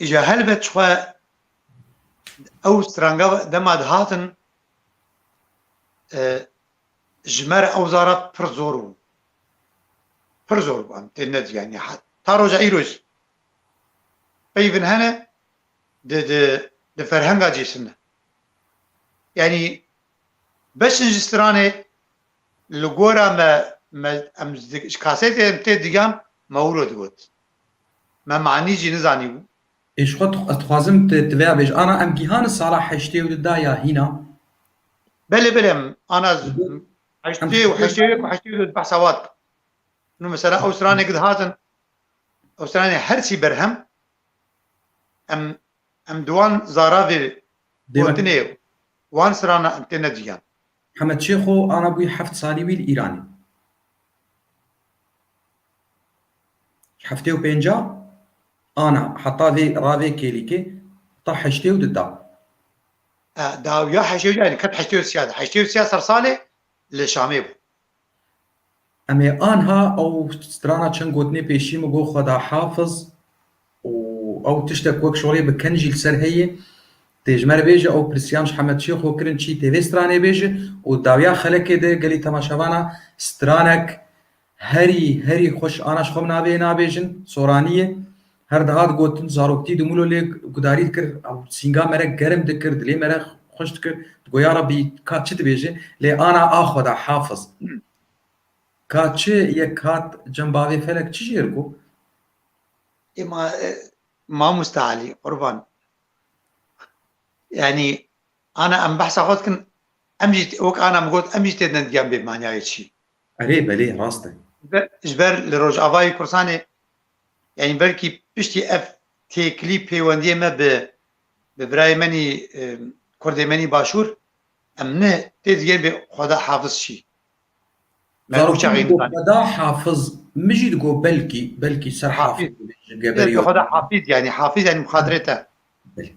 îca helbet xwe ew stranga dema dihatin, e, ji me re ew zara pir zor bû. Pir zor bû, em tê ne yani. Ha, ta roja îro jî peyvin hene, di, di, di ferhenga cî sine. Yani beşin ji stranê li gora me, me, em ji, ji kasetê em tê digiyan, me wilo digot. Me manî jî nizanîbû. Ê, ji xwe tu, ez dixwazim tu, tu vêya bêj. Ana em gihan sala heştê û du da ya hîna? Belê, belê, em ana z-, Em heştê û heştê û yek û heştê û du behsa wan dikim. Nû mesela ew stranek dihatin, ew stranê her sî berhem, em, em di wan zara vê Dê me- gotinê, wan strana em tê ne digiyan. Hemed Şêxo ana bûyî heft salî wî li Îranê. Heftê û pênca ana heta vê ravê kêlîkê ta heştê û du da. E, dawiya heştê û du, yani ket heştê û sê de. Heştê û sê ser salê li Şamê bû. Em ê anha ew strana çend gotinê pêşî min got Xweda hafiz û ew tiştek wek şorê bi ken jî li ser heye. Tê ji me re bêje ew pirsiyam ji Hemed Şêxo kirin çî tê vê stranê bêje û dawiya xelekê de gelî temaşevana stranek herî, herî xweş ana ji xwe min navê nabêjin, soraniyê. Her dihat gotin, zaroktî di mûlo lê gudarî dikir, ew sînga me re germ dikir, dilê me re xweş dikir. Digo, ya Rebî, ka çi dibêje? Lê ana a Xweda hafiz. Ka çi yek hat cem bavê felek çi jê re got? Ê ma-, e, mamoste Elî, qurban. Yani, ana em behsa xwe dikin, em jî, wek ana min got, em jî tê ne digiyan bê manayê çi. Erê, belê, rast e. Ji ber, ji ber li Rojavayê Kurdistanê, yani belkî piştî ev têkilî pêwendiyê me bi, bi birayê menî, e, kurdê menî Başûr, em ne tê digên bê Xweda hafiz çi. Me Zarokî uçaxê digo Xweda hafiz, min jî digo belkî, belkî ser hafiz. Hafiz dibêje, Ê, geberî bi Xweda hafiz, yani hafiz, yani muxatirê te. Belê.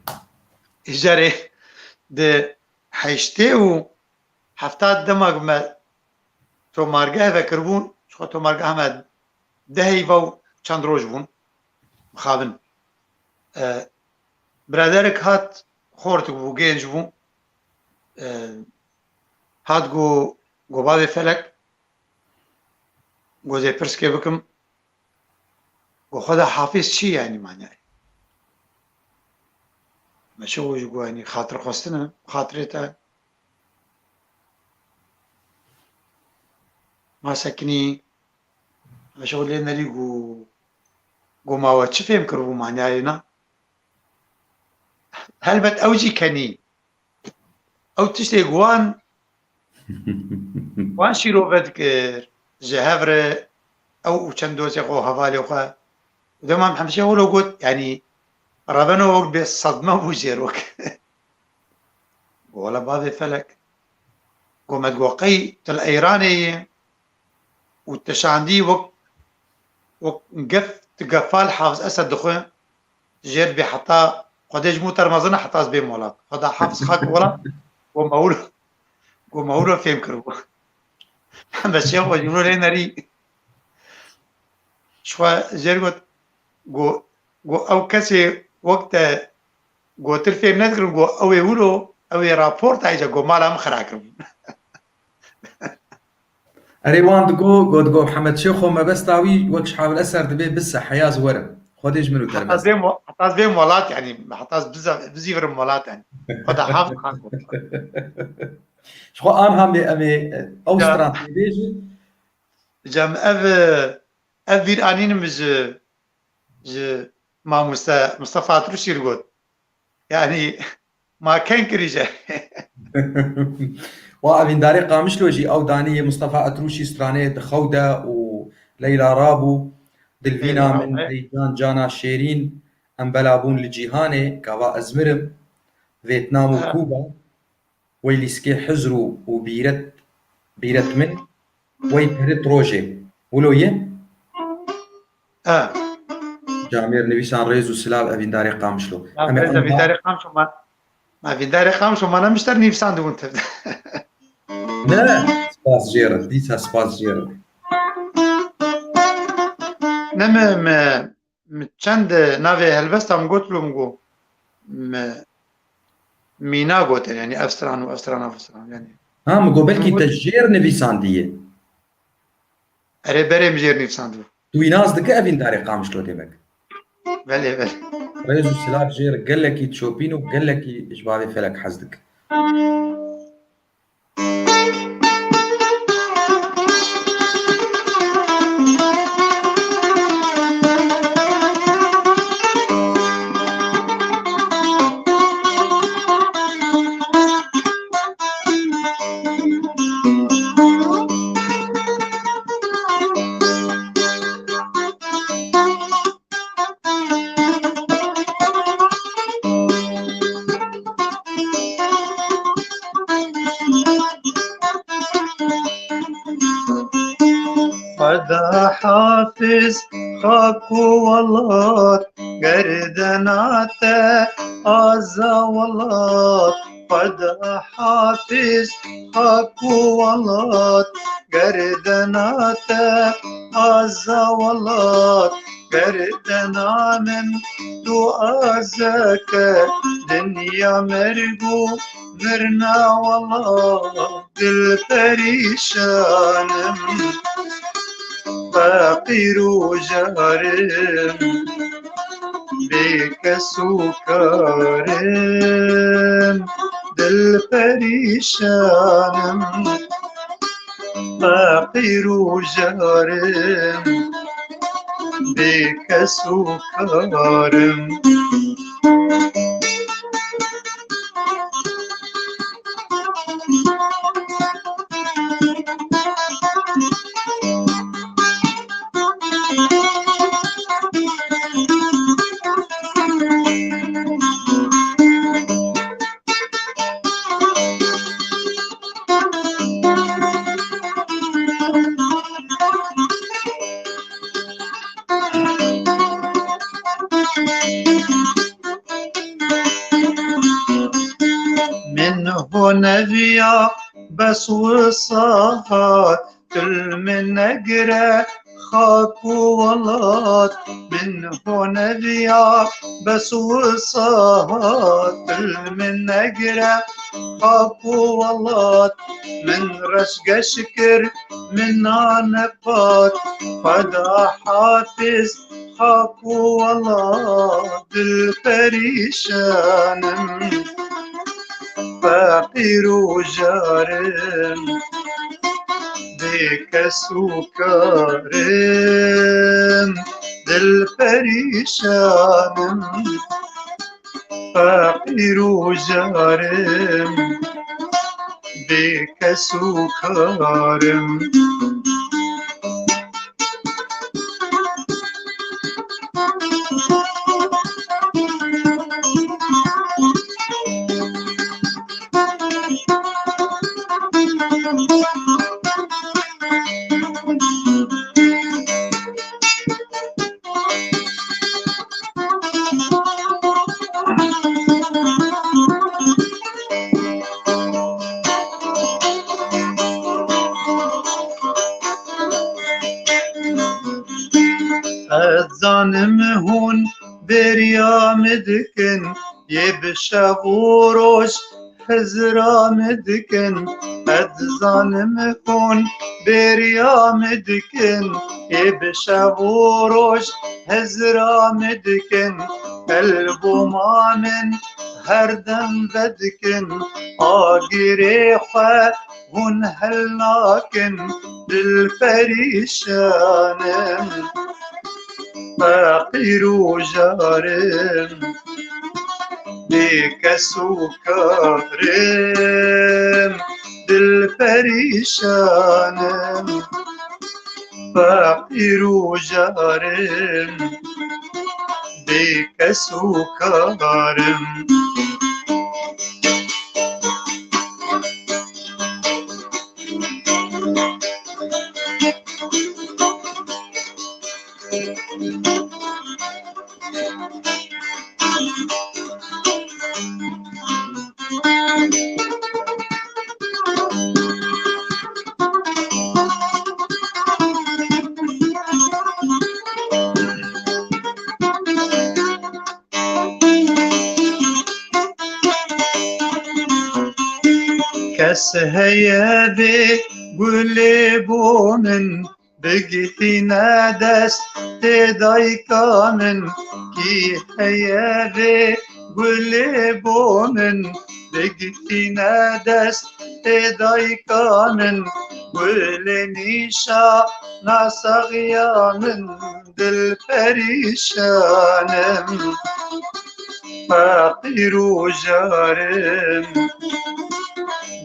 Îcarê di heştê û hefta dema me tomargeh vekiribûn, ji xwe tomargeh me deh heyva û çend roj bûn, mixabin. E, biraderek hat, xortik bû, genç bû. e, hat go, go bavê Felek, go zê pirskê bikim, go Xweda hafiz çi yanî manayê? Me çi ji go yanî xatir xwestine, xatirê te ma sekinî, me çi lê nerî go, go ma we çi fêm kiribû manayê na? Helbet ew jî kenî. Ew tiştê wan, wan şîrove dikir. Ji hev re ew û çend dostê xwe, hevalê xwe. Û dema Mihemed Şêx wilo got, yanî, reveno wek bê sedme bû jêr wek. Wala bavê Felek. Go me digo qey tu li Eyranê yê û tu şandî wek, wek gef, tu gefa li Hafiz Esed dixwe, jêr bê heta Xwedê ji bo te remezin e heta ez bêm welat. Xweda hafiz xak welat, go me wilo, go me wilo fêm kiribû. Hembe çê xwe ji wilo lê nerî. Ji xwe jêr got, go, go ew kesê wek te gotir fêm nedikirin, go ew ê wilo, ew ê raport ayca, go mala min xira kiribû. Erê wan digo, got, go Mihemed Şêxo mebesta wî wek ji Habil Eser dibê bise heya ez werim. Xwedê ji min û te remez. Heta ez bêm, heta ez bêm welat, yanî, heta ez biza-, bizîvirim welat, yanî. Xweda hafiz xan got. Ji xwe anha mê em ê, e, ew Ya. stran tê bêjin. Cem, ev, ev vîr anînim ji, ji mamoste Mustafa Atrûşî re got. Yanî, ma ken kirîje. Wa evîndarê Qamişlo jî ew danî yê Mustafa Atrûşî stranê di xew de û Leyla rabû, dilvîna Leyla, min, e. Ey can cana şêrîn, em bela bûn li cîhanê, gava ez mirim, Vêtnam û Ha. Kuba, wey lîskê hizr û, û bîret, bîret min, wey pirit rojê. Wilo ye? Ha. Camêr nivîsan rêz û silav evîndarê Qamişlo. Ya, em ê rêz anha evîndarê Qamişlo ma, ma evîndarê Qamişlo ma ne mişter nivîsan dibûn tev. Ne, spas jê re, dîsa spas jê re. Ne me, me, me çend navê helbesta min got lo min got, me, mîna gotin, yanî ev stran û ev stran, ev stran, yanî. Ha, min got belkî Min got te jêr nivîsandiye. Erê, berê min jêr nivîsandibû. Tu wî nas dike evîndarê Qamişlo demek? Belê, belê. Rêz û silav jê re gelekî çopîn û gelekî ji bavê Felek hez dike. Xweda hafiz xak û welat, gerdena te aza welat. Xweda hafiz xak û welat, gerdena te aza welat. Gerdena min tu azeke, dinya merg û mirna welat. Dil perîşan im, feqîr û jar im, bêkes û kar im. Dil perîşan im, feqîr û jar im, bêkes û kar im. Min honeviya bes wisa hat, tu li min negire Xak û welat min honeviya, bes wisa hat dil min negire. Xak û welat min reş geş kir, min nane pat. Xweda hafiz, xak û welat dil perîşan im. Feqîr û jar im, bê kes û kar im, dil perîşan im. Feqîr û jar im, bê kes û kar im. Ez zanim hûn bêriya min dikin, yê bi şev û roj hizra min dikin. Ez zanim hûn bêriya min dikin, yê bi şev û roj hizra min dikin. Elboma min her dem vedikin, agirê xwe hûn hel nakin, dil perîşan im. Feqîr û jar im, bê kes û kar im, dil perîşan im. Feqîr û jar im, bê kes û kar im. Kes heye vê gulê bo min, bigihîne destê dayika min. Kî heye vê gulê bo min, bigihîne destê dayika min. Gulê nîşana saxiya min, dil perîşan im. Feqîr û jar im,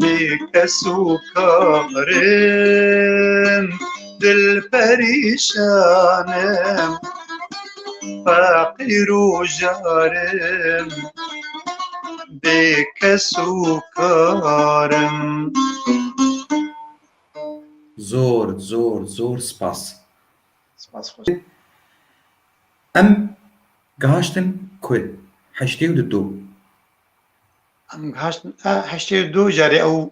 bê kes û kar im, dil perîşan im. Feqîr û jar im, bê kes û kar im. Zor, zor, zor spas. Spas xweş. Em gihaştin ku? Heştê û du. Em gihaştin, e, heştê û du carê ew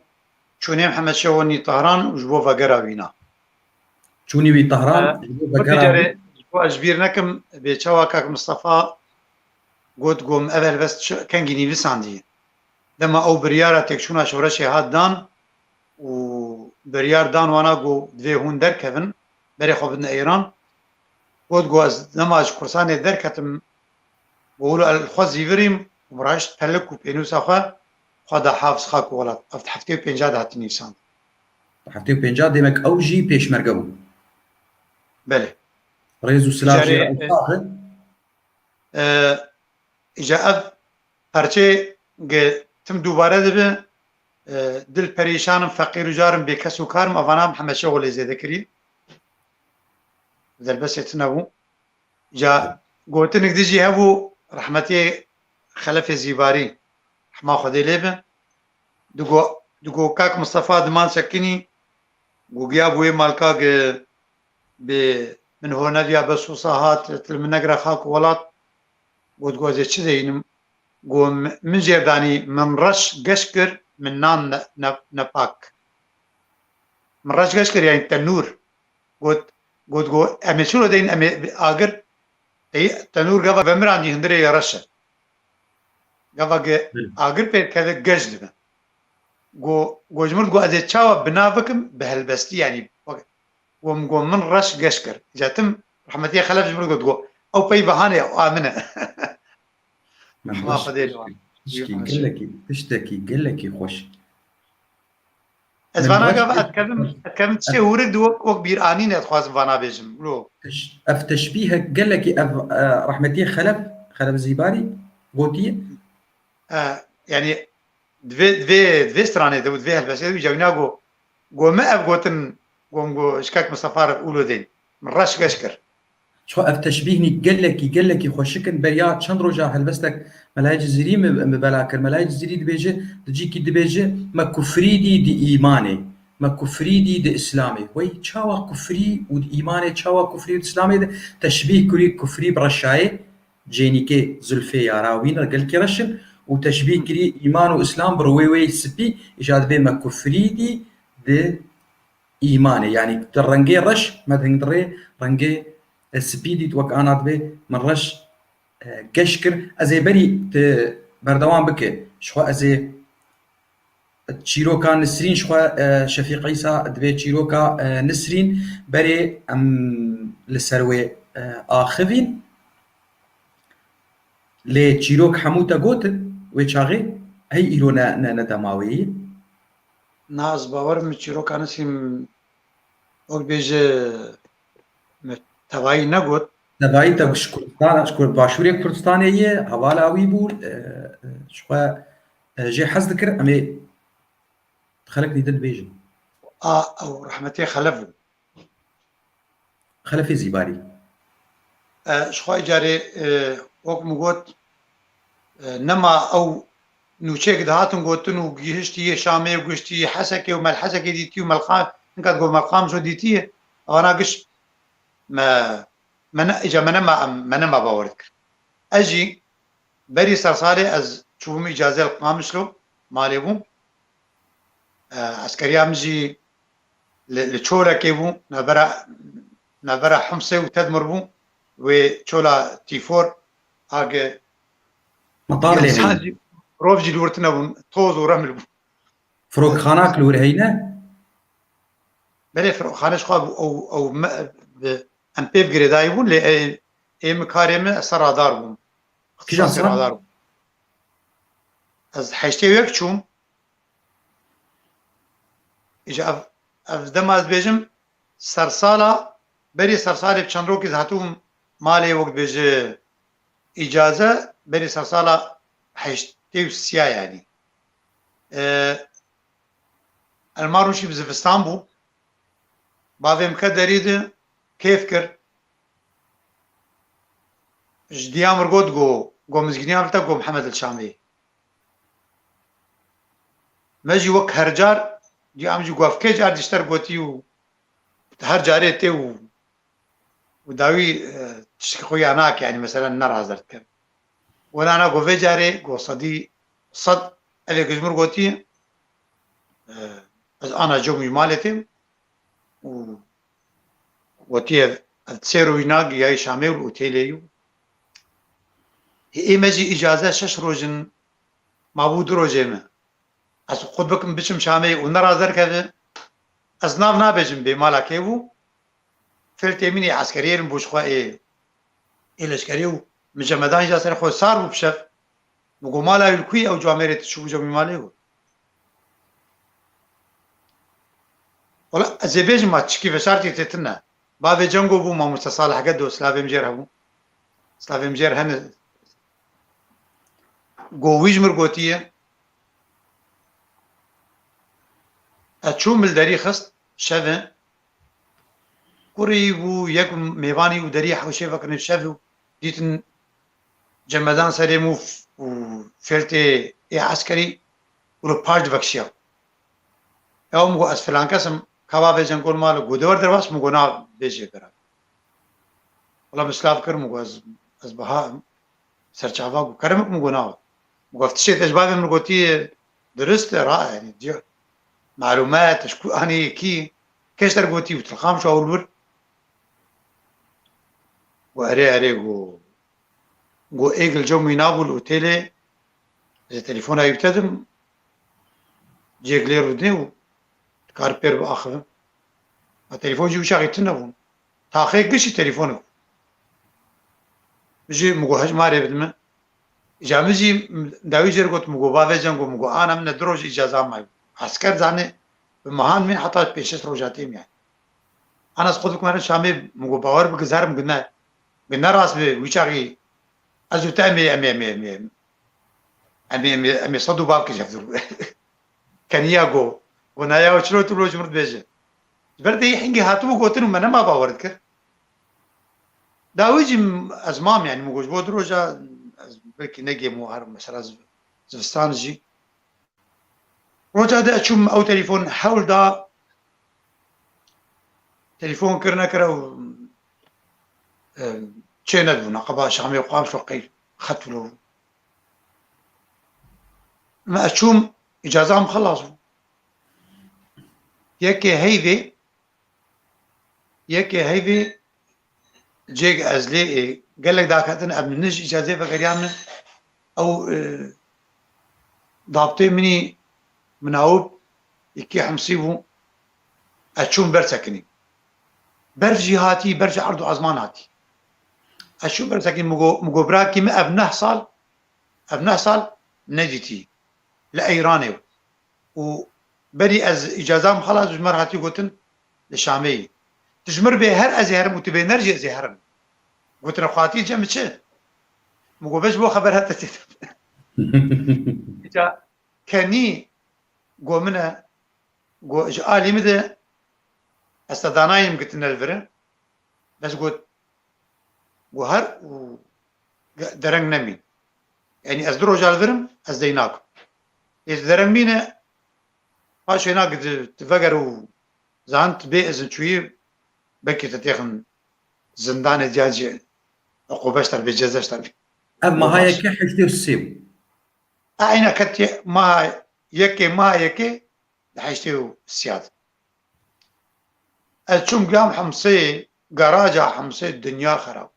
çûnê Mihemed Şewo nî Tahran û ji bo vegera wîna. Çûnî wî Tahran, e, ji bo vegera wî. Carê, ji bo ez ji bîr nekim, bê çawa kak Mistefa got, got, em ev helbest çi, kengî nivîsandî. Dema ew biryara têkçûna şoreşê hat dan û biryar dan wana, got, divê hûn derkevin, berê xwe bidin Îran. Got, got, ez dema ji Kursanê derketim, got, wilo ez li xwe zîvirîm û min raşt pelik û pênûsa xwe, Xweda hafiz xak û welat. Ev di heftê û pênca de hatin nivîsandin. Heftê û pênca demek ew jî pêşmerge bû. Belê. Rêz û silav jê re. Carê, ew sax e. E, îca ev perçê ge tim dubare dibe, e, dil perîşan im, feqîr û car im, bê kes û kar im, evana Mihemed Şewo lê zêde kiriye. Derbasê tune bû. Îca gotinik din jî hebû, rehmetiyê Xelefê Zîbarî, rehma Xwedê lê be. Digo, digo kak Mistefa diman sekinî, got, giya bû wê malka ge bê min honeviya, bes wisa hat, til min negire xak û welat. Got, got, ez ê çi deyînim? Got, min, min jêr danî, min reş geş kir, min nan ne, ne, nepak. Min reş geş kir, yanî tenûr. Got, Got, got, em ê çilo deyin, em ê agir, ey, tenûr gava vemirandî hundirê ye reş e. Gava ge-, Hı. agir pê dikeve geş dibe. Go, go ji min got, ez ê çawa bina bikim bi helbestî, yanî, wek, go, go min reş geş kir. Îca tim, rehmetî Xelef ji min got, go, ew pey behanê, ew a min e. Rehma Xwedê li wan. Tişkî gelekî, tiştekî gelekî xweş. Ez Min vana baş gava kir. ez kevim, ez kevim tiştê hûrik di wek, wek bîranîn ez dixwazim vana bêjim. Lo. Teş-, ev teşbîhek gelekî ev, e, rehmetî Xelef, Xelef Zîbarî gotiye. E, yanî divê, divê, divê stranê de û divê helbestê de wî cewîna go, go me ev gotin, gom go şikek Mistefa re ûlo dên. Min reş geş kir. Ço ev teşbîhnî gelekî, gelekî xweşik in. Beriya çend roja helbestek Melayê Cizîrî mi, mi bela kir. Melayê Cizîrî dibêje, di cîkî dibêje, me kufrî dî di îmanê, me kufrî dî di îslamê. Wey çawa kufrî û di îmanê, çawa kufrî û di îslamê de teşbîh kirî kufrî bi reşayê, cênîkê zulfê yara wî ne gelkî reş in û teşbîh kirî îman û îslam bi rûyê wê spî, îja dibê me kufrî dî di îmanê, yanî di rengê reş, me di hingdirê rengê, e, spî dît, wek ana dibê min reş, e, geş kir. Ez ê berî tu berdewam bike. Ji xwe ez ê çîroka Nisrîn, ji xwe, e, Şefîq Îsa dibê çîroka, e, Nisrîn, berê em li ser wê, e, axivîn. Lê çîrok hemû te gotin wê çaxê, hey îro ne, ne, ne dema wê yî. Na, ez bawer im çîroka Nisrîn wek bêje me tevayî negot. Tevayî te ji Kurdistan, ji Kurd-, başûrê Kurdistanê ye, hevala wî bû, e, e, ji xwe, e, jê hez dikir, em ê xelek dîtin dibêjin. A, ew rehmetê Xelef bû. Xelefê Zîbarî. E, ji xwe carê, e, wek min got, e, nema ew nûçeyek dihatin gotin û gihiştiye Şamê û gihiştiye Hesekê û me li Hesekê dîtî û me li Qa-, hinka digot me li Qamişlo dîtiye, ewana giş me, me ne, îca me nema, me nema bawer dikir. Ez jî berî sersalê ez çûbûm îcaze li Qamişlo, malê bûm. E, eskeriya min jî li, li Çolekê bû, navbera, navbera Himsê û Tedmir bû. Wê çola tîfor, age Metal lê insan heye. Jî, rov jî li wir tune bûn, toz û reml bû. Firokxanak li wir heyne? Belê, firokxane ji xwe bû, ew, ew me, bi, em pê bi girêdayî bûn, lê ê, ê min karê min, ez ser radar bûm. Kîjan Ixtisasê sal? Radar bûm. Ez heştê û yek çûm. Îja ev, ev dema ez bêjim, sersala, berî sersalê bi çend rokî ez hatibûm malê wek dibêje îcaze, berî sersala heştê û sê yanî. E, Elma rûşî bi zivistan bû. Bavê min ke derî di kêf kir. Ji diya mir got, go, go mizgîniya min te, go Mihemed li Şamê. Me jî wek her car, diya min jî go ev kê car dişter gotî û her carê tê û, û dawî, e, tiştekî xwe ya nake, yanî mesela ne razer dikin. Wela na go vê carê, go sedî sed, evê ku ji min gotî, e, ez ana cem wî malê têm û gotiye, ev sê rojna giyayî Şamê û li otêlê yû. Ê me jî îcaze şeş roj in, mabû du rojê me. Ez xwe bikim biçim Şamê û ne razer keve. Ez nav nabêjim bê mala kê bû. Fil têmînê eskeriyê li bû ji xwe ê, ê leşkerî û min cemedan jî ser xwe sar bû bi şev. Min got, "Mala wî li ku ye?" Ew camêrê tu çûbû cem wî malê got. Wela ez ê bêjim ma çikî veşartî tê tune. Bavê cengo bû, mamoste Salih Gedo, silavê min jê re hebû. Silavê min jê re hene. Go wî ji mir gotiye. Ez çûm li derî xist, şev e. Kurî bû, yek mêvanî û derî hewşê vekirin şev û dîtin cemedan serê min û f-, û fêltê ê eskerî û li paş divekşiya. Ew min got, "Ez filan kes im, ka bavê cengol mal, go de wer derbas?" Min got, "Na, bêjê bira." Wela min silav kir, min got, "Ez, ez biha im." Serçava got, "Kerem, min got, na." Min got, "Tiştê te ji bavê min gotiye dirist e, ra, yanî, diya, malûme, te ji ku anî, kî, kê ji te re gotiye?" Û tilxam şo ewil wir. Got, erê, erê, got. Got, êgil cem wî nabû li otêlê, ez ê telefona wî bitedim, cêk lê rûdinê û dikar pêr biaxivim. Ma telefon jî wî çaxî tune bûn. Taxê gişî telefonik bû. Min jî, min got, hej marê bidime. Îca min jî dawî jêr got, min got, bavê cem got, min got, ana min ne du roj îcaza maye. Esker zanê, bi mehan min heta pênc şeş roja têm yani. Ana ez xwe dikim herim Şamê, min got, bawer bike, zerim gine. Gine rast be, wî çaxî ez û te em ê, em ê, em ê, em ê, em ê, em ê, em ê sed û bav kişef dur. Keniya go. Go, naya, çilo tu lo ji min dibêje. Ji ber de hingê hatibû gotin û me nema bawer dikir. Dawî jî ez mam yani, min got, ji bo du roja ez belkî negêm û her mesela ziv-, zivistan jî. Roja de çûm ew telefon hewl da, telefon kir nekir ew, e, çê nedibû, neqeba Şamê qam şoqî xet wilo. Me ez çûm, îcaza min xelas bû. Yekê heyvê, yekê heyvê cêk ez lê, e, gelek daketin, em min ji îcazê vegeriyan min. Ew, e, dabtê minî minawib yekê hemsî bû. Ez çûm ber sekinî. Berf jî hatî, ber ji erd û ezman hatî. Ez çûm ber sekinî, min got, min got, birakî min ev neh sal, ev neh sal nedîtî. Li Eyranê bû. Û berî ez îcaza min xelas, ji me re hatî gotin, li Şamê yî. Tu ji mir bê her, ez ê herim û tu bê ner jî ez ê herim. Gotine, xwe hatî cem çi? Min got, be ji bo xeber hete tê. Îca kenî go min e, go ji alî min de ez te danayî min gotine li vir e. Bes got, go her û ge-, dereng nemîn. Yanî ez du roja li vir im, ez dey nakim. Ê dereng mîne, paşê na gidi, tu veger û zan tu bê izin çûyî, belkî te têxin zindanê diyan jî uqûbeş ter bê, cezeş ter bê. Ev maha yekê heştê û sê bû. Eyna ketiye maha yekê, maha yekê di heştê û sê de. Ez çûm gam Hemsê, garaja Hemsê dinya xerab.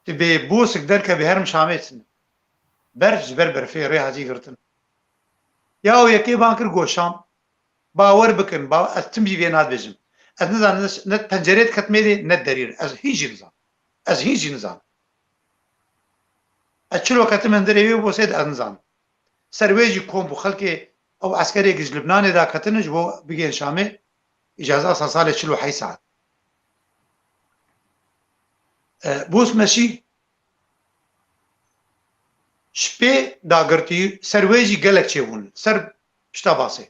Tu bê bosik derkevî herim Şamê tine. Berf ji ber berfê rê hacî girtin. Ya o yekê ban kir go Şam. Bawer bikin, ba-, ez tim jî vê nadibêjim. Ez nizanim ne, ne pencerê diket mêrê, ne derî. Ez hîn jî nizanim. Ez hîn jî nizanim. Ez çilo ketim hundirê wê bosê de ez nizanim. Ser wê jî kom bû xelkê ew eskerê ji Libnanê daketine ji bo bigên Şamê, îcaza ser salê çil û heyş saet. E, bos meşî, ji pê dagirtî ser wê jî gelek çêbûn, ser pişta basê.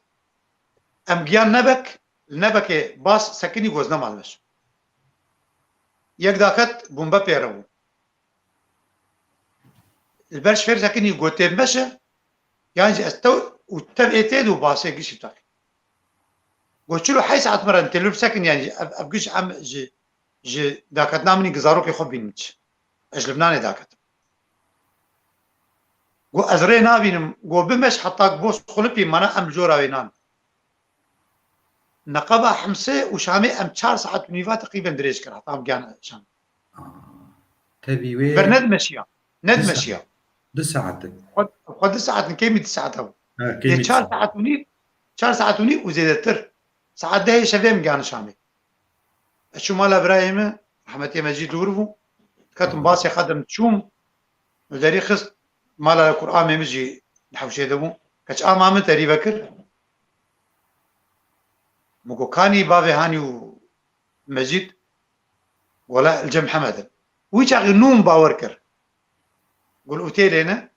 Em giyan Nebek, li Nebekê bas sekinî, goz neman meş. Yek daket bombe pê re bû. Li ber şifêr sekinî got tê meşe, yan jî ez tew û tev ê tê de û basê gişî takî. Got çil û heyş saet me re tê li sekin, yan jî ev, ev giş em ji, ji daketina min ê zarokê xwe bînin çi. Ez ji Libnanê daketim. Got ez rê nabînim, got bimeş heta bos xulipî, mana em li cora wê nan. Neqeba Himsê û Şamê em çar saet û nîva teqrîben dirêj kir, heta em giyan Şam. Aa, tevî wê Ber nedimeşiya. Nedimeşiya. Du saet e. Xwe, xwe du saet in, kêmî du saet e. Ha, kêmî Yê du çar saet. Saet û nîv, çar saet û nîv û zêdetir. Saet dehê şevê em giyan Şamê. Ez çûm mala birayê min, rehmetê Mecîd li wir bû. Diketim basê xwe dim çûm. Li derî xist mala Kur'anê min jî li hewşê de bû. Keç ama min terî vekir. Min got kanî bavê Hanî û Mecîd? Wela li cem Hemed in. Wî çaxî nû min bawer kir. Got li otêlê ne?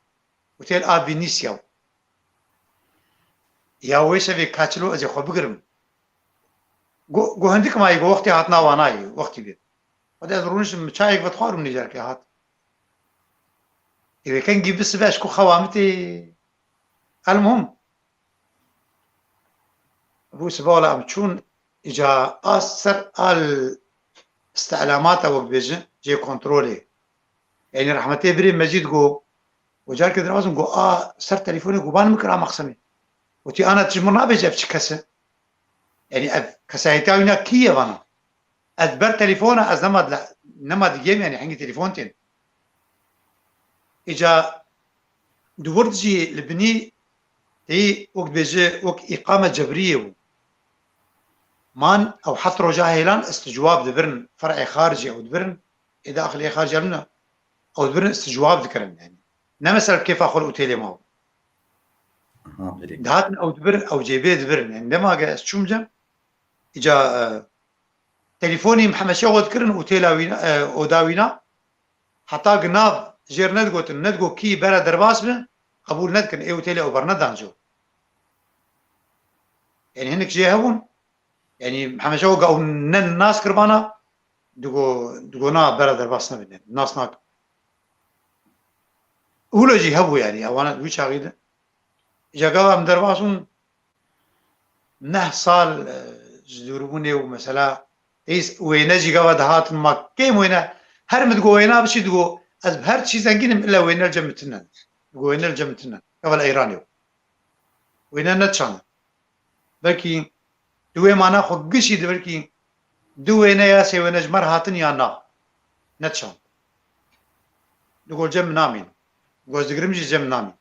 Otêl a Venîsya. Ya wê şevê ka çilo ez ê xwe bigirim. Go, go hindik mayî, go wextê hatina wan nayê, wextî bê. Xwedê ez rûniştim, çayek vedixwarim nîjarkê hat. Ê wê kengî bi sibe ez ku xewa min tê. Elmuhim. Bû sibe wala em çûn îca a ser al îstilamata wek bêjin, cê kontrolê. Yanî rehmetê birê Mecîd go, û carkê dinavazim go, a ser telefonê go ban min kira mexsemê. Gotî, ana tu ji min nabêje ev çi kes e? Yanî ev kesayetiya wîna kî ye vana? Ez ber telefona, ez nema li, nema digêm, yani hingî telefon tên. Îca di wir jî li binî tê wek dibêje wek îqame cebriyê bû. Man ew heft roja hêlan isticwab dibirin, fer'ê xaricê ew dibirin, ê daxilê xaricê min ew dibirin isticwab dikirin yani. Ne mesela kêfa xwe li otêlê ma bû. Aha, belê. Dihatin ew dibir, ew cêbê dibirin. Yani dema ge ez çûm cem, îca, e, telefonî Mihemed Şex got kirin otêla wîna, e, oda wîna. Heta gi nav jêr nedigotin, nedigo kî bere derbas bi, qebûl nedikin. Ê otêlê ew bernedan jo. Yani hinek jê hebûn. Yani Mihemed Şex got ew ne nas kirbana, digo, digo na bere derbas nebin. Nas nakin. Wilo jî hebû yani, ewana di wî çaxî de. Îca gava em derbas bûn, neh sal, e, ji dûrbûnê û mesela, ês wêne jî gava dihatin ma kêm wêne, her min digo wêna biçî digo, ez bi her çî zengîn im, illa wêne li cem min tune. Digo wêne li cem min tune. Gava li Îranê bû. Wêne nedişandin. Belkî di wê mana xwe gişî di belkî du wêne ya sê wêne ji me re hatin ya na. Nedişand. Digo cem min namîn. Digo ez digirim jî cem min namîn.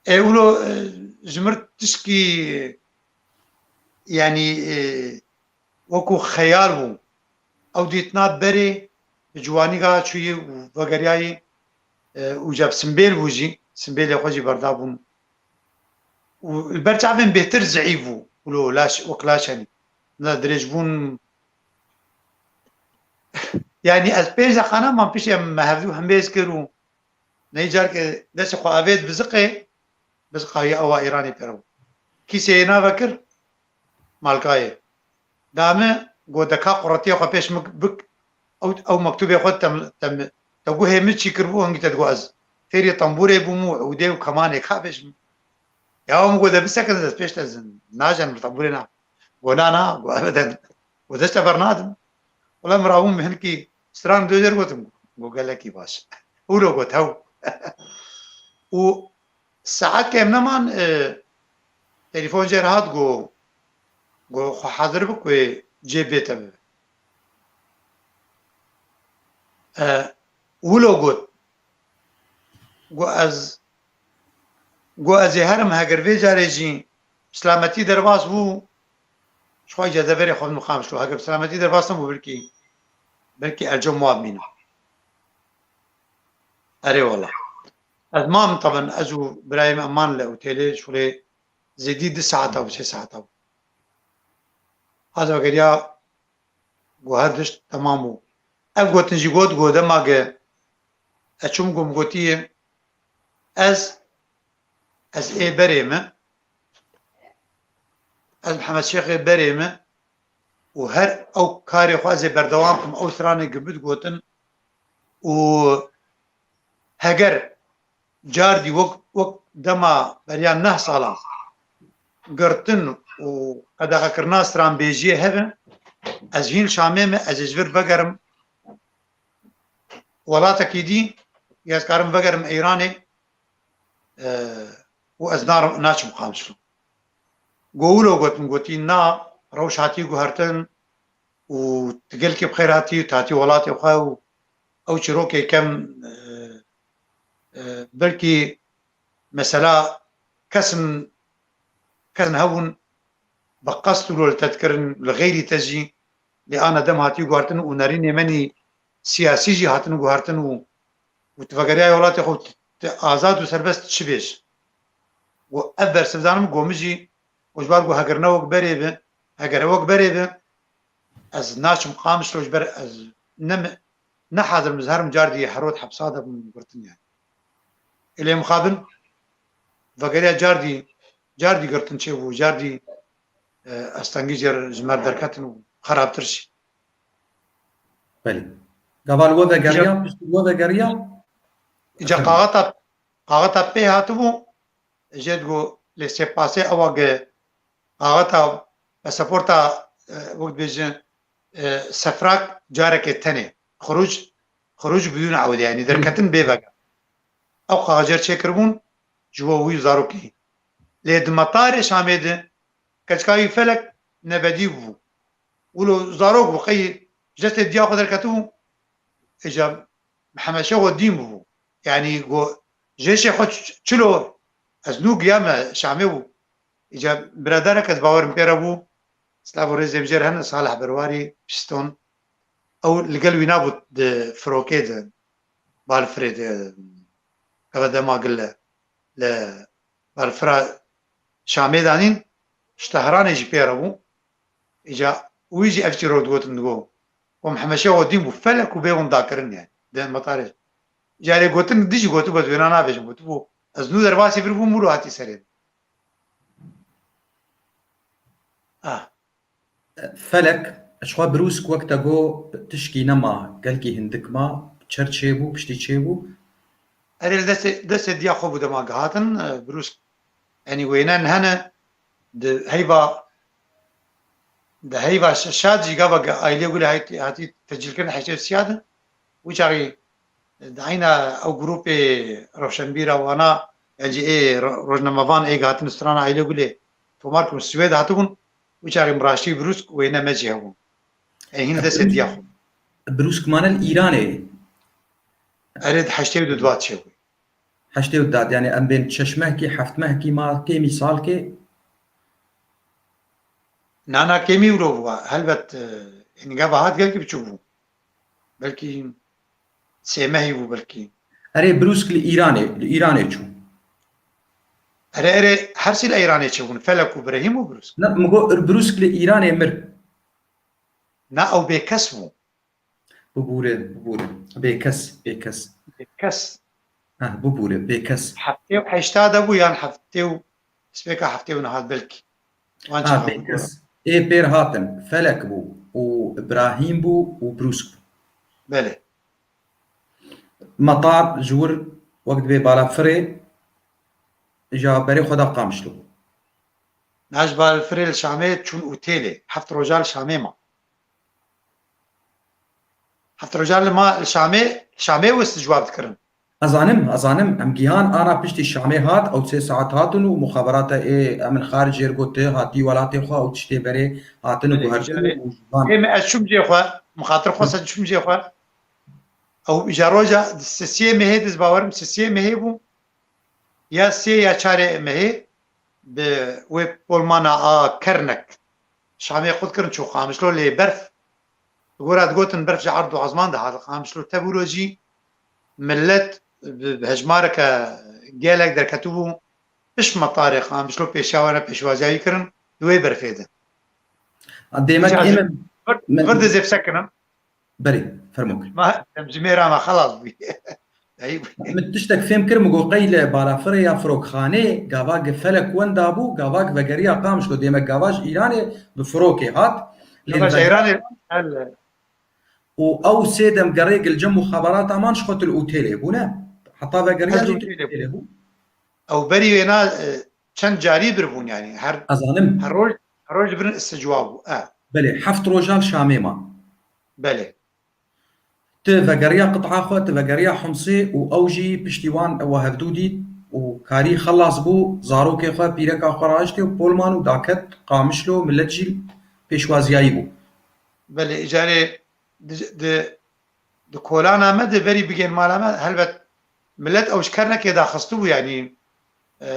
E, wilo, e, ji mir tişkî, yani, e, wekû xeyal bû. Ew dîtina berê bi ciwanî ga çûyî û vegeriyayî, e, û cem simbêl bû jî, simbêlê xwe jî berdabûn. Û li ber çavên bêhtir zeîf bû, wilo laş, wek laş henî. Ne dirêj bûn. Yani ez pênc deqana man piştî me hevdû hembêz kir û ney carke destê xwe avêt biziqê, biziqa wî ewa Îranê pêre bû. Kîsê yê nave kir, malkayê. Da min got, de ka quretiyê xwe pêş min bik, ew, ew mektûbê xwe te, te, te guhê min çî kiribû, hingî te digot ez fêrî tembûrê bûm û ewdê û kemanê ka pêş min. Ya min got, de bisekin, ez pêş te zin, najem li tembûrê na. Got, na, na, got, ebeden. Got, dest te bernadim. Wela min rabûm, min hinkî stran dojêr gotim. Got, gelekî baş. Wilo got, hew. Û saet kêm neman, e, telefon jê re hat, got, got, xwe hazir bik wê cê bê te bibe. E, wilo got, got, ez, got, ez ê herim, heger vê carê jî silametî derbas bû, ji xwe îca deverê xwe mixam şo. Heger silametî derbas nebû, belkî, belkî ercom wa bimîna. Erê wala. Ez mam, taben, ez û birayê min eman li otêlê, şûlê zêdî du saeta bû, sê saeta bû. Haz vegeriya, got her tişt temam bû. Ev gotin jî got, got dema ge ez çûm, got min gotiye, ez, ez ê berê me, ez Mihemed Şêxê berê me û her ew karê xwe ez ê berdewam kim, ew stranê gi min digotin û heger cardî wek, wek dema beriya neh salan girtin û qedexekirina stranbêjiyê hebe, ez hîn Şamê me, ez ê ji vir vegerim welatekî dî, ya ez karim vegerim Îranê, e, û ez narim, naçim Qamişlo. Got wilo got min, gotî na, rewş hatî guhertin û tu gelkî bi xêr hatî, tu hatî welatê xwe û ew çîrokê kem, e, e, belkî mesela kesin, kesin hebûn bi qest û li te dikirin, li xeyrî te jî, lê ana dem hatî guhertin û nerînê menî siyasî jî hatin guhertin û, û tu vegeriyayê welatê xwe, tu azad û serbest çi bêj? Û ev bersiv danim, got min jî, û ji bar got heger ne wek berê bi, heger wek berê bi, ez naçim Qamişlo, ji ber ez ne, ne hazir im, ez herim cardî herot hepsa de bim girtin yani. Ê lê mixabin vegeriya cardî, cardî girtin çêbû, cardî, e, astengî jê re ji me re derketin û xerabtir jî. Belê. Gava li we vegeriya, piştî we vegeriya? Îca Efendim? Qaxeta, qaxeta pê hatibû, jê digo, lê sê pasê ewa ge qaxeta pasaporta, e, wek dibêjin, e, sefrak carekê tenê. Xuruc, xuruc bidûn ewdê, yani derketin bê vega. Ew qaxecer çêkiribûn ji bo wî zarokî. Lê di metarê Şamê de keçika wî felek nebedî bû. Wilo zarok bû, qey ji destê diya xwe derketibû, îca Mihemed Şêxo dîn bû. Yanî go, jêşê xwe ç-, çilo, ez nû giyame Şamê bû. Îca biraderek ez bawerim pê re bû, silav û rêzê bijêr hene, Salih Berwarî, Piston. Ew li gel wî nabû di firokê de, balfirê de, eve dema gile, li balfira Şamê danîn, ji Tehranê jî pê re bû. Îca wî jî ev çîrok digotin, digo, ku Mihemed Şêxo dîn bû, felek û bê winda kirin yani. Di metarê. Carê gotin, dijî gotibû, ez wêna nabêjim, gotibû, ez nû derbasî vir bûm, mûro hatî serê. Ah. Felek, ji xwe Brûsk wek te got tişkî nema, gelkî hindik ma, çer çêbû, piştî çêbû? Erê, li destê, destê diya xwe bû dema gihatin, e, Brûsk. Yanî wêne hene, di heyva, di heyva Ş-, Şad jî gava ge-, Aîlê Gulê hayt-, hatî tecîlkirin heştê û sîya de. Wî çaxî di eyna ew grûpê rewşenbîra wana, yan jî ê ro-, rojnamevan ê gihatin strana Aîlê Gulê tomar kirin, Swêd hatibûn, wî çaxî bi rastî Brûsk wêne me jî hebûn. Ê hîn destê diya xwe. Brûsk mane li Îranê. Erê, di heştê û du de çêbû. Heştê û du de, yani em bên şeş mehkî, heft mehkî ma, kêmî salkê? Na, na, kêmî wilo bû. Helbet, e, hingeva hat gelkî biçûk bû. Belkî sê mehî bû belkî. Erê, Brûsk li Îranê, li Îranê çû. Erê, erê, her sê li Îranê çêbûn. Felek û Birehîm û Brûsk. Ne, min got, Brûsk li Îranê mir. Na, ew bêkes bû. Bibûre, bibûre. Bêkes, bêkes. Bêkes. Heh, bibûre, bêkes. Heftê û heşta de bû yan heftê û, destpêka heftê û neh hat belkî. Wan Ha, çaxa bû. Bêkes. Ê pêr hatin, Felek bû û Îbrahîm bû û Brûsk bû. Belê. Metar ji wir wek dibê balafirê, ja berê xwe da Qamişlo. Na, ji balafirê li Şamê çûn otêlê. Heft roja li Şamê ma. Heft roja li ma, li Şamê, li Şamê wist cewab dikirin. Ez zanim, ez zanim. Em gihan ana piştî Şamê hat, ew sê saet hatin û muxaberata ê, em in xaricê gote, hatî welatê xwe, ew tiştê berê hatin û Belê, guhertin îcarê. Û van Ê me ez çûm cê xwe, mixatir xwe se çûm cê xwe. Ew îca roja sisiyê mehê diz bawerim, sisiyê mehê bû. Ya sê ya çarê mehê bi wê polmana a Kernek Şamê qut kirin çû Qamişlo lê berf. Bi gora digotin berf ji erd û ezman de hat Qamişlo tevûro jî millet bi, bi hejmareke gelek derketibû pişt metarê Qamişlo pêşiya wana pêşwaziyayî kirin di wê berfê de. Dêmek Îcar ê ji min, vir, min vir dizê bisekinim. Berê, fermo kir. Ma, em ji mêra me xelas bûye. Eyb. Min tiştek fêm kir, min got, qey li balafirê ya firokxanê, gava gi Felek wenda bû, gava gi vegeriya Qamişlo, dêmek gava ji Îranê bi firokê hat. Lê Gava ji vegeriya Îranê, el. Û ew sê dem gerê gil cem muxaberata man ji xwe til otêlê bûne. Heta vegeriya Heta jî til otêlê bû. Otêlê bû. Ew berî wêna, e, çend carî bir bûn, yanî her, Ez zanim. her roj, her roj birin isticwa bû. E. Belê, heft roja li Şamê ma. Belê. Ti vegeriya qit'a xwe, ti vegeriya Humsê û ew jî piştî wan ew hevdû dît û karî xelas bû, zarokê xwe, pîreka xwe rahiştê û polman û daket Qamişlo, millet jî pêşwaziyayî bû. Belê, îcarê di, di, di kolana me de berî bigên mala me, helbet millet ew ji Kernekê daxistibû, yanî, e,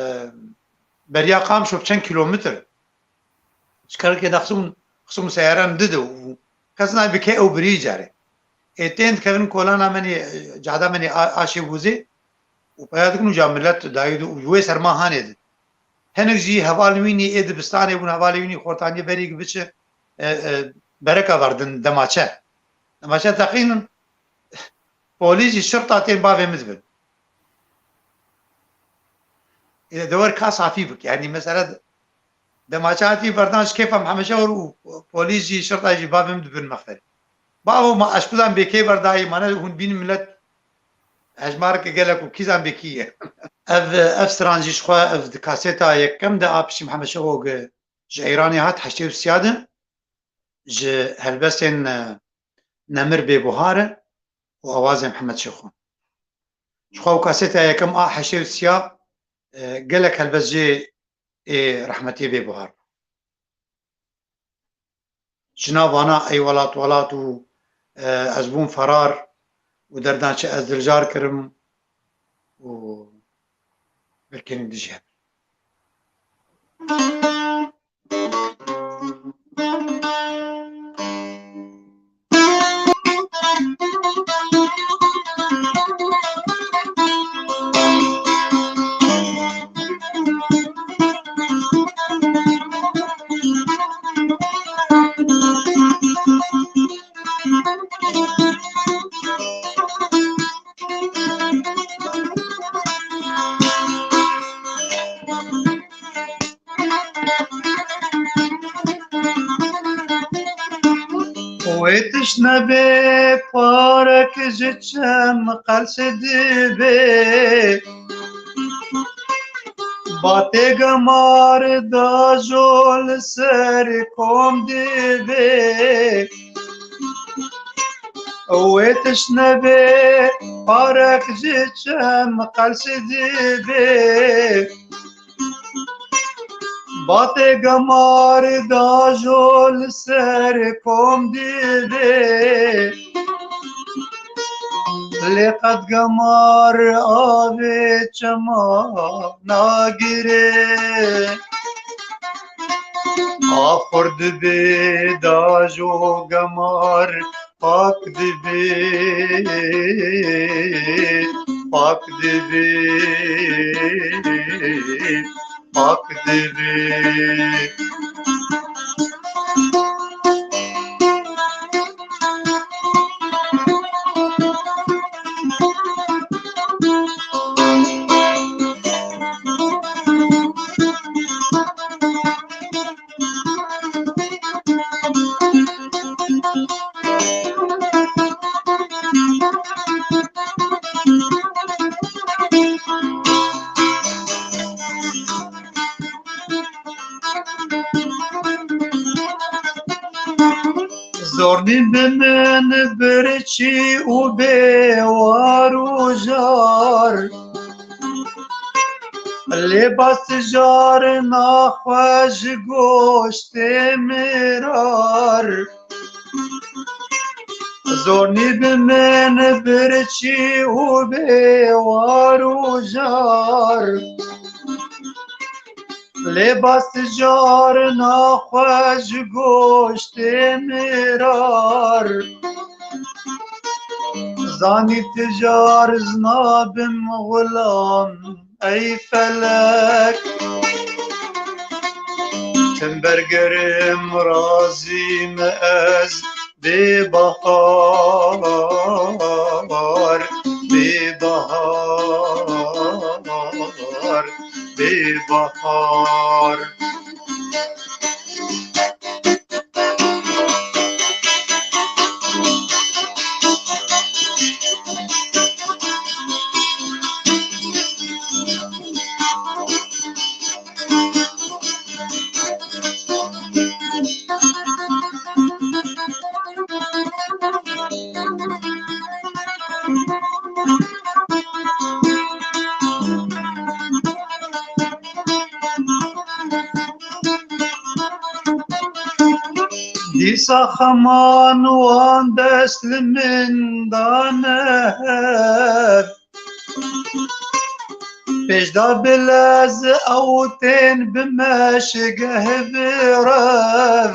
beriya Qamişlo bi çend kîlometr. Ji Kernekê daxistibûn, xistibûn seyaran dide û kes nayê bike ew birî îcarê. Ê tên dikevin kolana me nê, e, cada me nê a-, aşê wuzê û peya dikin û ca millet dayî de û ji wê serma hanê de. Hinek jî hevalên wî nî ê dibistanê bûn, hevalê wî nî xortaniyê berî biçe, e, e, bereka verdin demaçe. Demaçe teqînin, polîs jî şirta tên bavê min dibin. Ê de wer ka safî bik. Yanî mesela demaçe hatî berdan ji kêfa Mihemed Şewr û polîs jî şirta jî bavê min dibin mexferê. Bavo ma eşkudan bêkê berdayî, mane hûn bînin millet hejmareke gelek û kîzan bêkî ye. Ev, ev stran jî ji xwe, ev di kaseta yekem de a piştî Mihemed Şeho ji Eyranê hat heştê û sîya de, ji helbestên, e, Nemir Bêbuhar e û awazê Mihemed Şexo. Ji xwe ew kaseta yekem a heştê û sîya, e, gelek helbest jê ê rehmetiyê Bêbuhar bû. Ji nav wana Ey Welat Welat û e, ez bûm ferar û derdan çi ez dilcar kirim û belkî hîn dijî hev. Wê tişt nebe parek ji çem qels dibe. Batê gemar dajo li ser kom dibe. Wê tişt nebe parek ji çem qels dibe. Batê gemar dajo li ser kom dibe. Lê qet gemar avê çema nagire. Axur dibe dajo gemar pak dibe, pak dibe, pak dibe. Zornî bi min birçî û bê war û jar. Lê bas jar naxwe ji goştê mirar. Zornî bi min birçî û bê war û jar. Lê bas jar naxwe ji goştê mirar. Zanî ti jar zina bim xulam, ey felek. Tim bergerim razî me ez bê bahar, bê bahar, bê bahar. Dîsa xeman wan dest li min dane hev. Pêşda bilez ew tên bi meşgeh bi rev.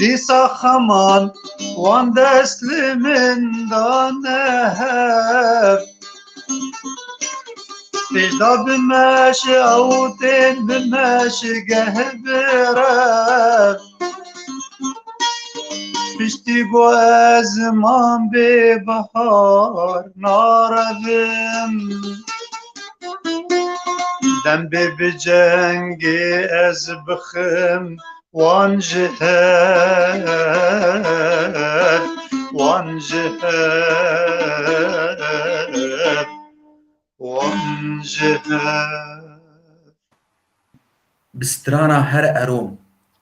Dîsa xeman wan dest li min dane hev. Pêşda bi meş ew tên bi meşgeh bi rev. Piştî ku ez mam bê bahar narevim. Dem bê bi cengê ez bixim wan ji hev, wan ji hev, wan ji hev. Bi strana her erom.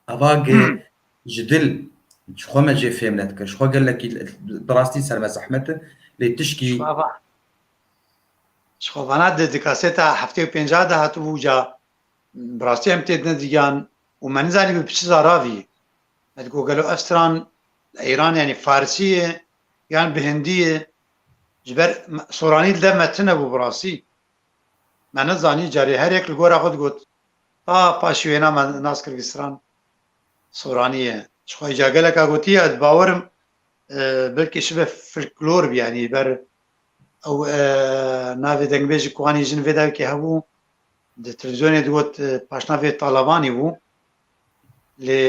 Eva ge Hmm. ji dil, ji xwe me jê fêm nedikir. Ji xwe gelekî bi rastî ser me zehmet e. Lê tişkî Şeva. Ji xwe vana di, di kaseta heftê û pênca de hatibû ca, bi rastî em tê nedigiyan û me nizanî bi çi zaravî. Me digot gelo ev stran Li Îran, yanî farsî ye yan bi hindî ye. Ji ber me-, soranî li dev me tune bû bi rastî. Me nezanî, carê her yek li gora xwe digot. Ta paşî wêna me nas kir vî stran soranî ye. Ji xwe îca geleka gotiye, ez bawerim, e, belkî şibe folklor bî, yanî ber ew, e, navê dengbêjî ku anî jin vê devekê hebû, di televîzyonê digot, e, paşnavê Talabanî bû. Lê,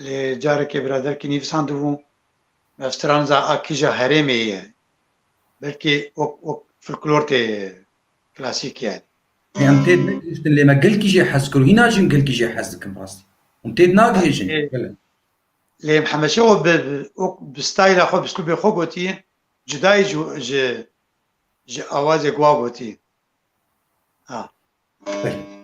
lê carekê biradevkî nivîsandibû, ev stran za a kîja herêmê ye. Belkî wek, wek folklor tê klasîk yani. Em tê negihiştin lê me gelkî jê hez kir û hîna jin gelkî jê hez dikin rastî. Hûn tê nagihêjin. Ê, Gelek. Lê em hemeşe o bi, bi, o bi stayla xwe, bi slûbê xwe gotî, cudayî ji, ji, ji awazê gwa gotî. Ha. Belê.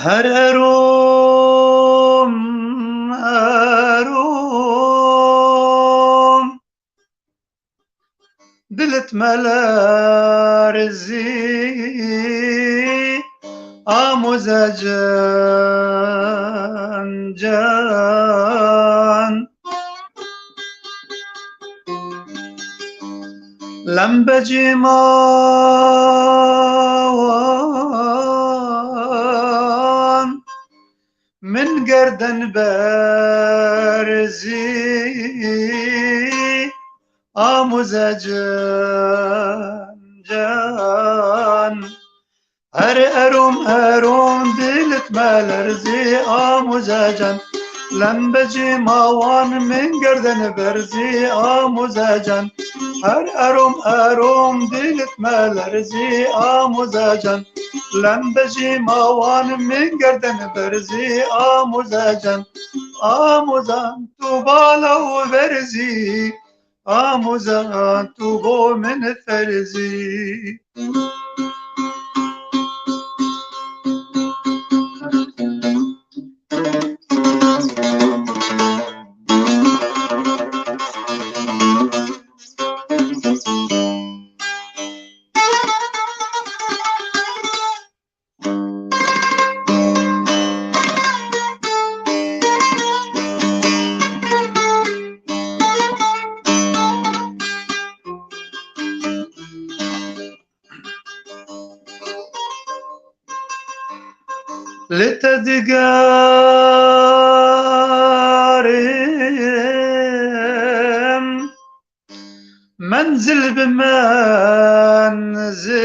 Her erom, erom, dilit me lerzî, Amuze can, can. Lembecî mawan min gerden berzî, Amuze can, can. Her erom erom dilit me lerzî, Amuze can. Lembecî mawan min gerden berzî, Amuze can. Her erom erom dilit me lerzî, Amuze can. Lembecî mawan min gerden berzî, Amuze can. Amuzan tu bala û berzî, Amuza tu bo min ferzî. Li te digerim. Menzil bi menzil,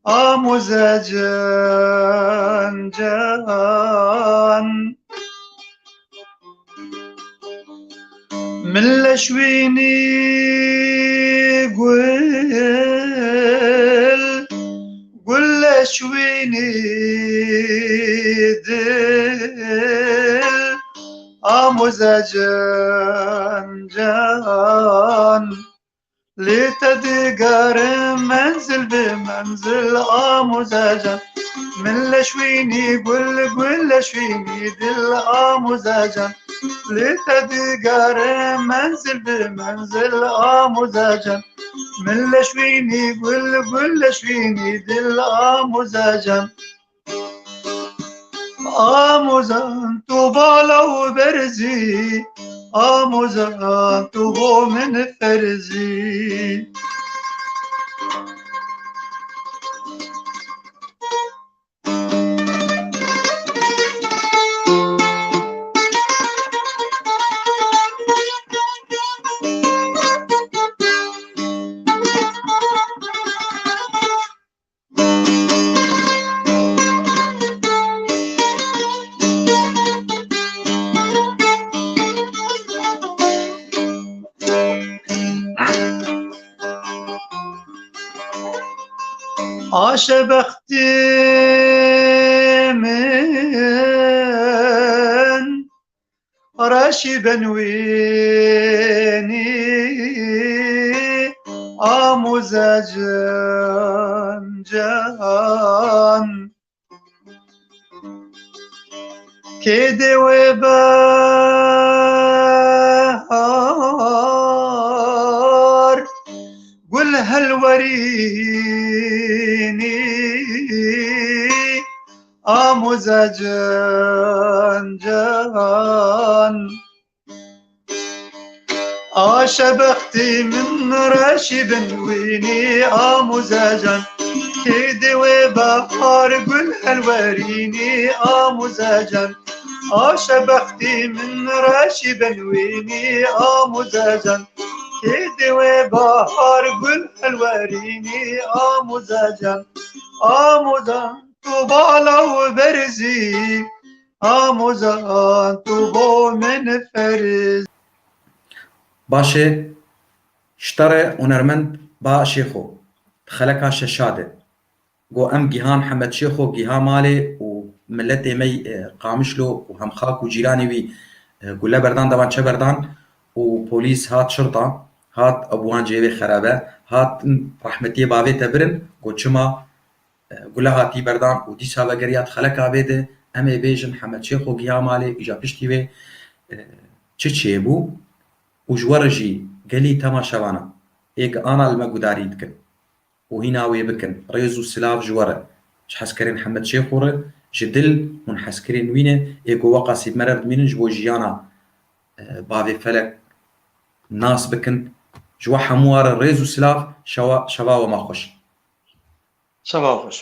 Amuze can, can. Min leş wînî gul, gul leş wînî dil, Amuze can, can. Li te digerim menzil bi menzil, Amuze can. Min leş wînî gul, gul leş wînî dil, Amuze can. Li te digerim menzil bi menzil, Amuze can. Min leş wînî gul, gul leş wînî dil, Amuze can. Amuzan tu bala û berzî, Amuzan tu bo min ferzî. Aşe bextî min reşî bin wînî, Amuze can can. Kê dê wê behar gul helwerînî, Amuze can can. Aşe bextî min reşî bin wînî, Amuze can. Kê dê wê behar gul helwerînî, Amuze can. Aşe bextî min reşî bin wînî, Amuze can. Kê dê wê bahar gul helwerînî, Amuze can. Amuze tu bala û berzî, Amuze tu bo min ferz. Baş e, ji te re hunermend ba Şêxo, xeleka şeşa de. Got, em gihan Hemed Şêxo giha malê û miletê me yî, e, Qamişlo û hemxak û cîranê wî, e, gule berdan, devan çe berdan û polîs hat, şirta hat, ew bi wan cihê wê xerab e, hat rehmetiyê bavê te birin, got, çima, e, gule hatî berdan û dîsa vegeriya di xeleka vê de, em ê bêjin Hemed Şêxo giha malê, îja piştî wê, e, çi çêbû û ji we re jî gelî temaşevana ê gi ana li me gudarî dikin û hîna wê bikin. Rêz û silav ji we re, ji hezkerên Hemed Şêxo re, ji dil hûn hezkerên wî ne, ê ku weqasî bi me re bimînin ji bo jiyana, e, bavê felek nas bikin. Ji we hemû re rêz û silav, şewa, şeva we ma xweş. Şeva we xweş.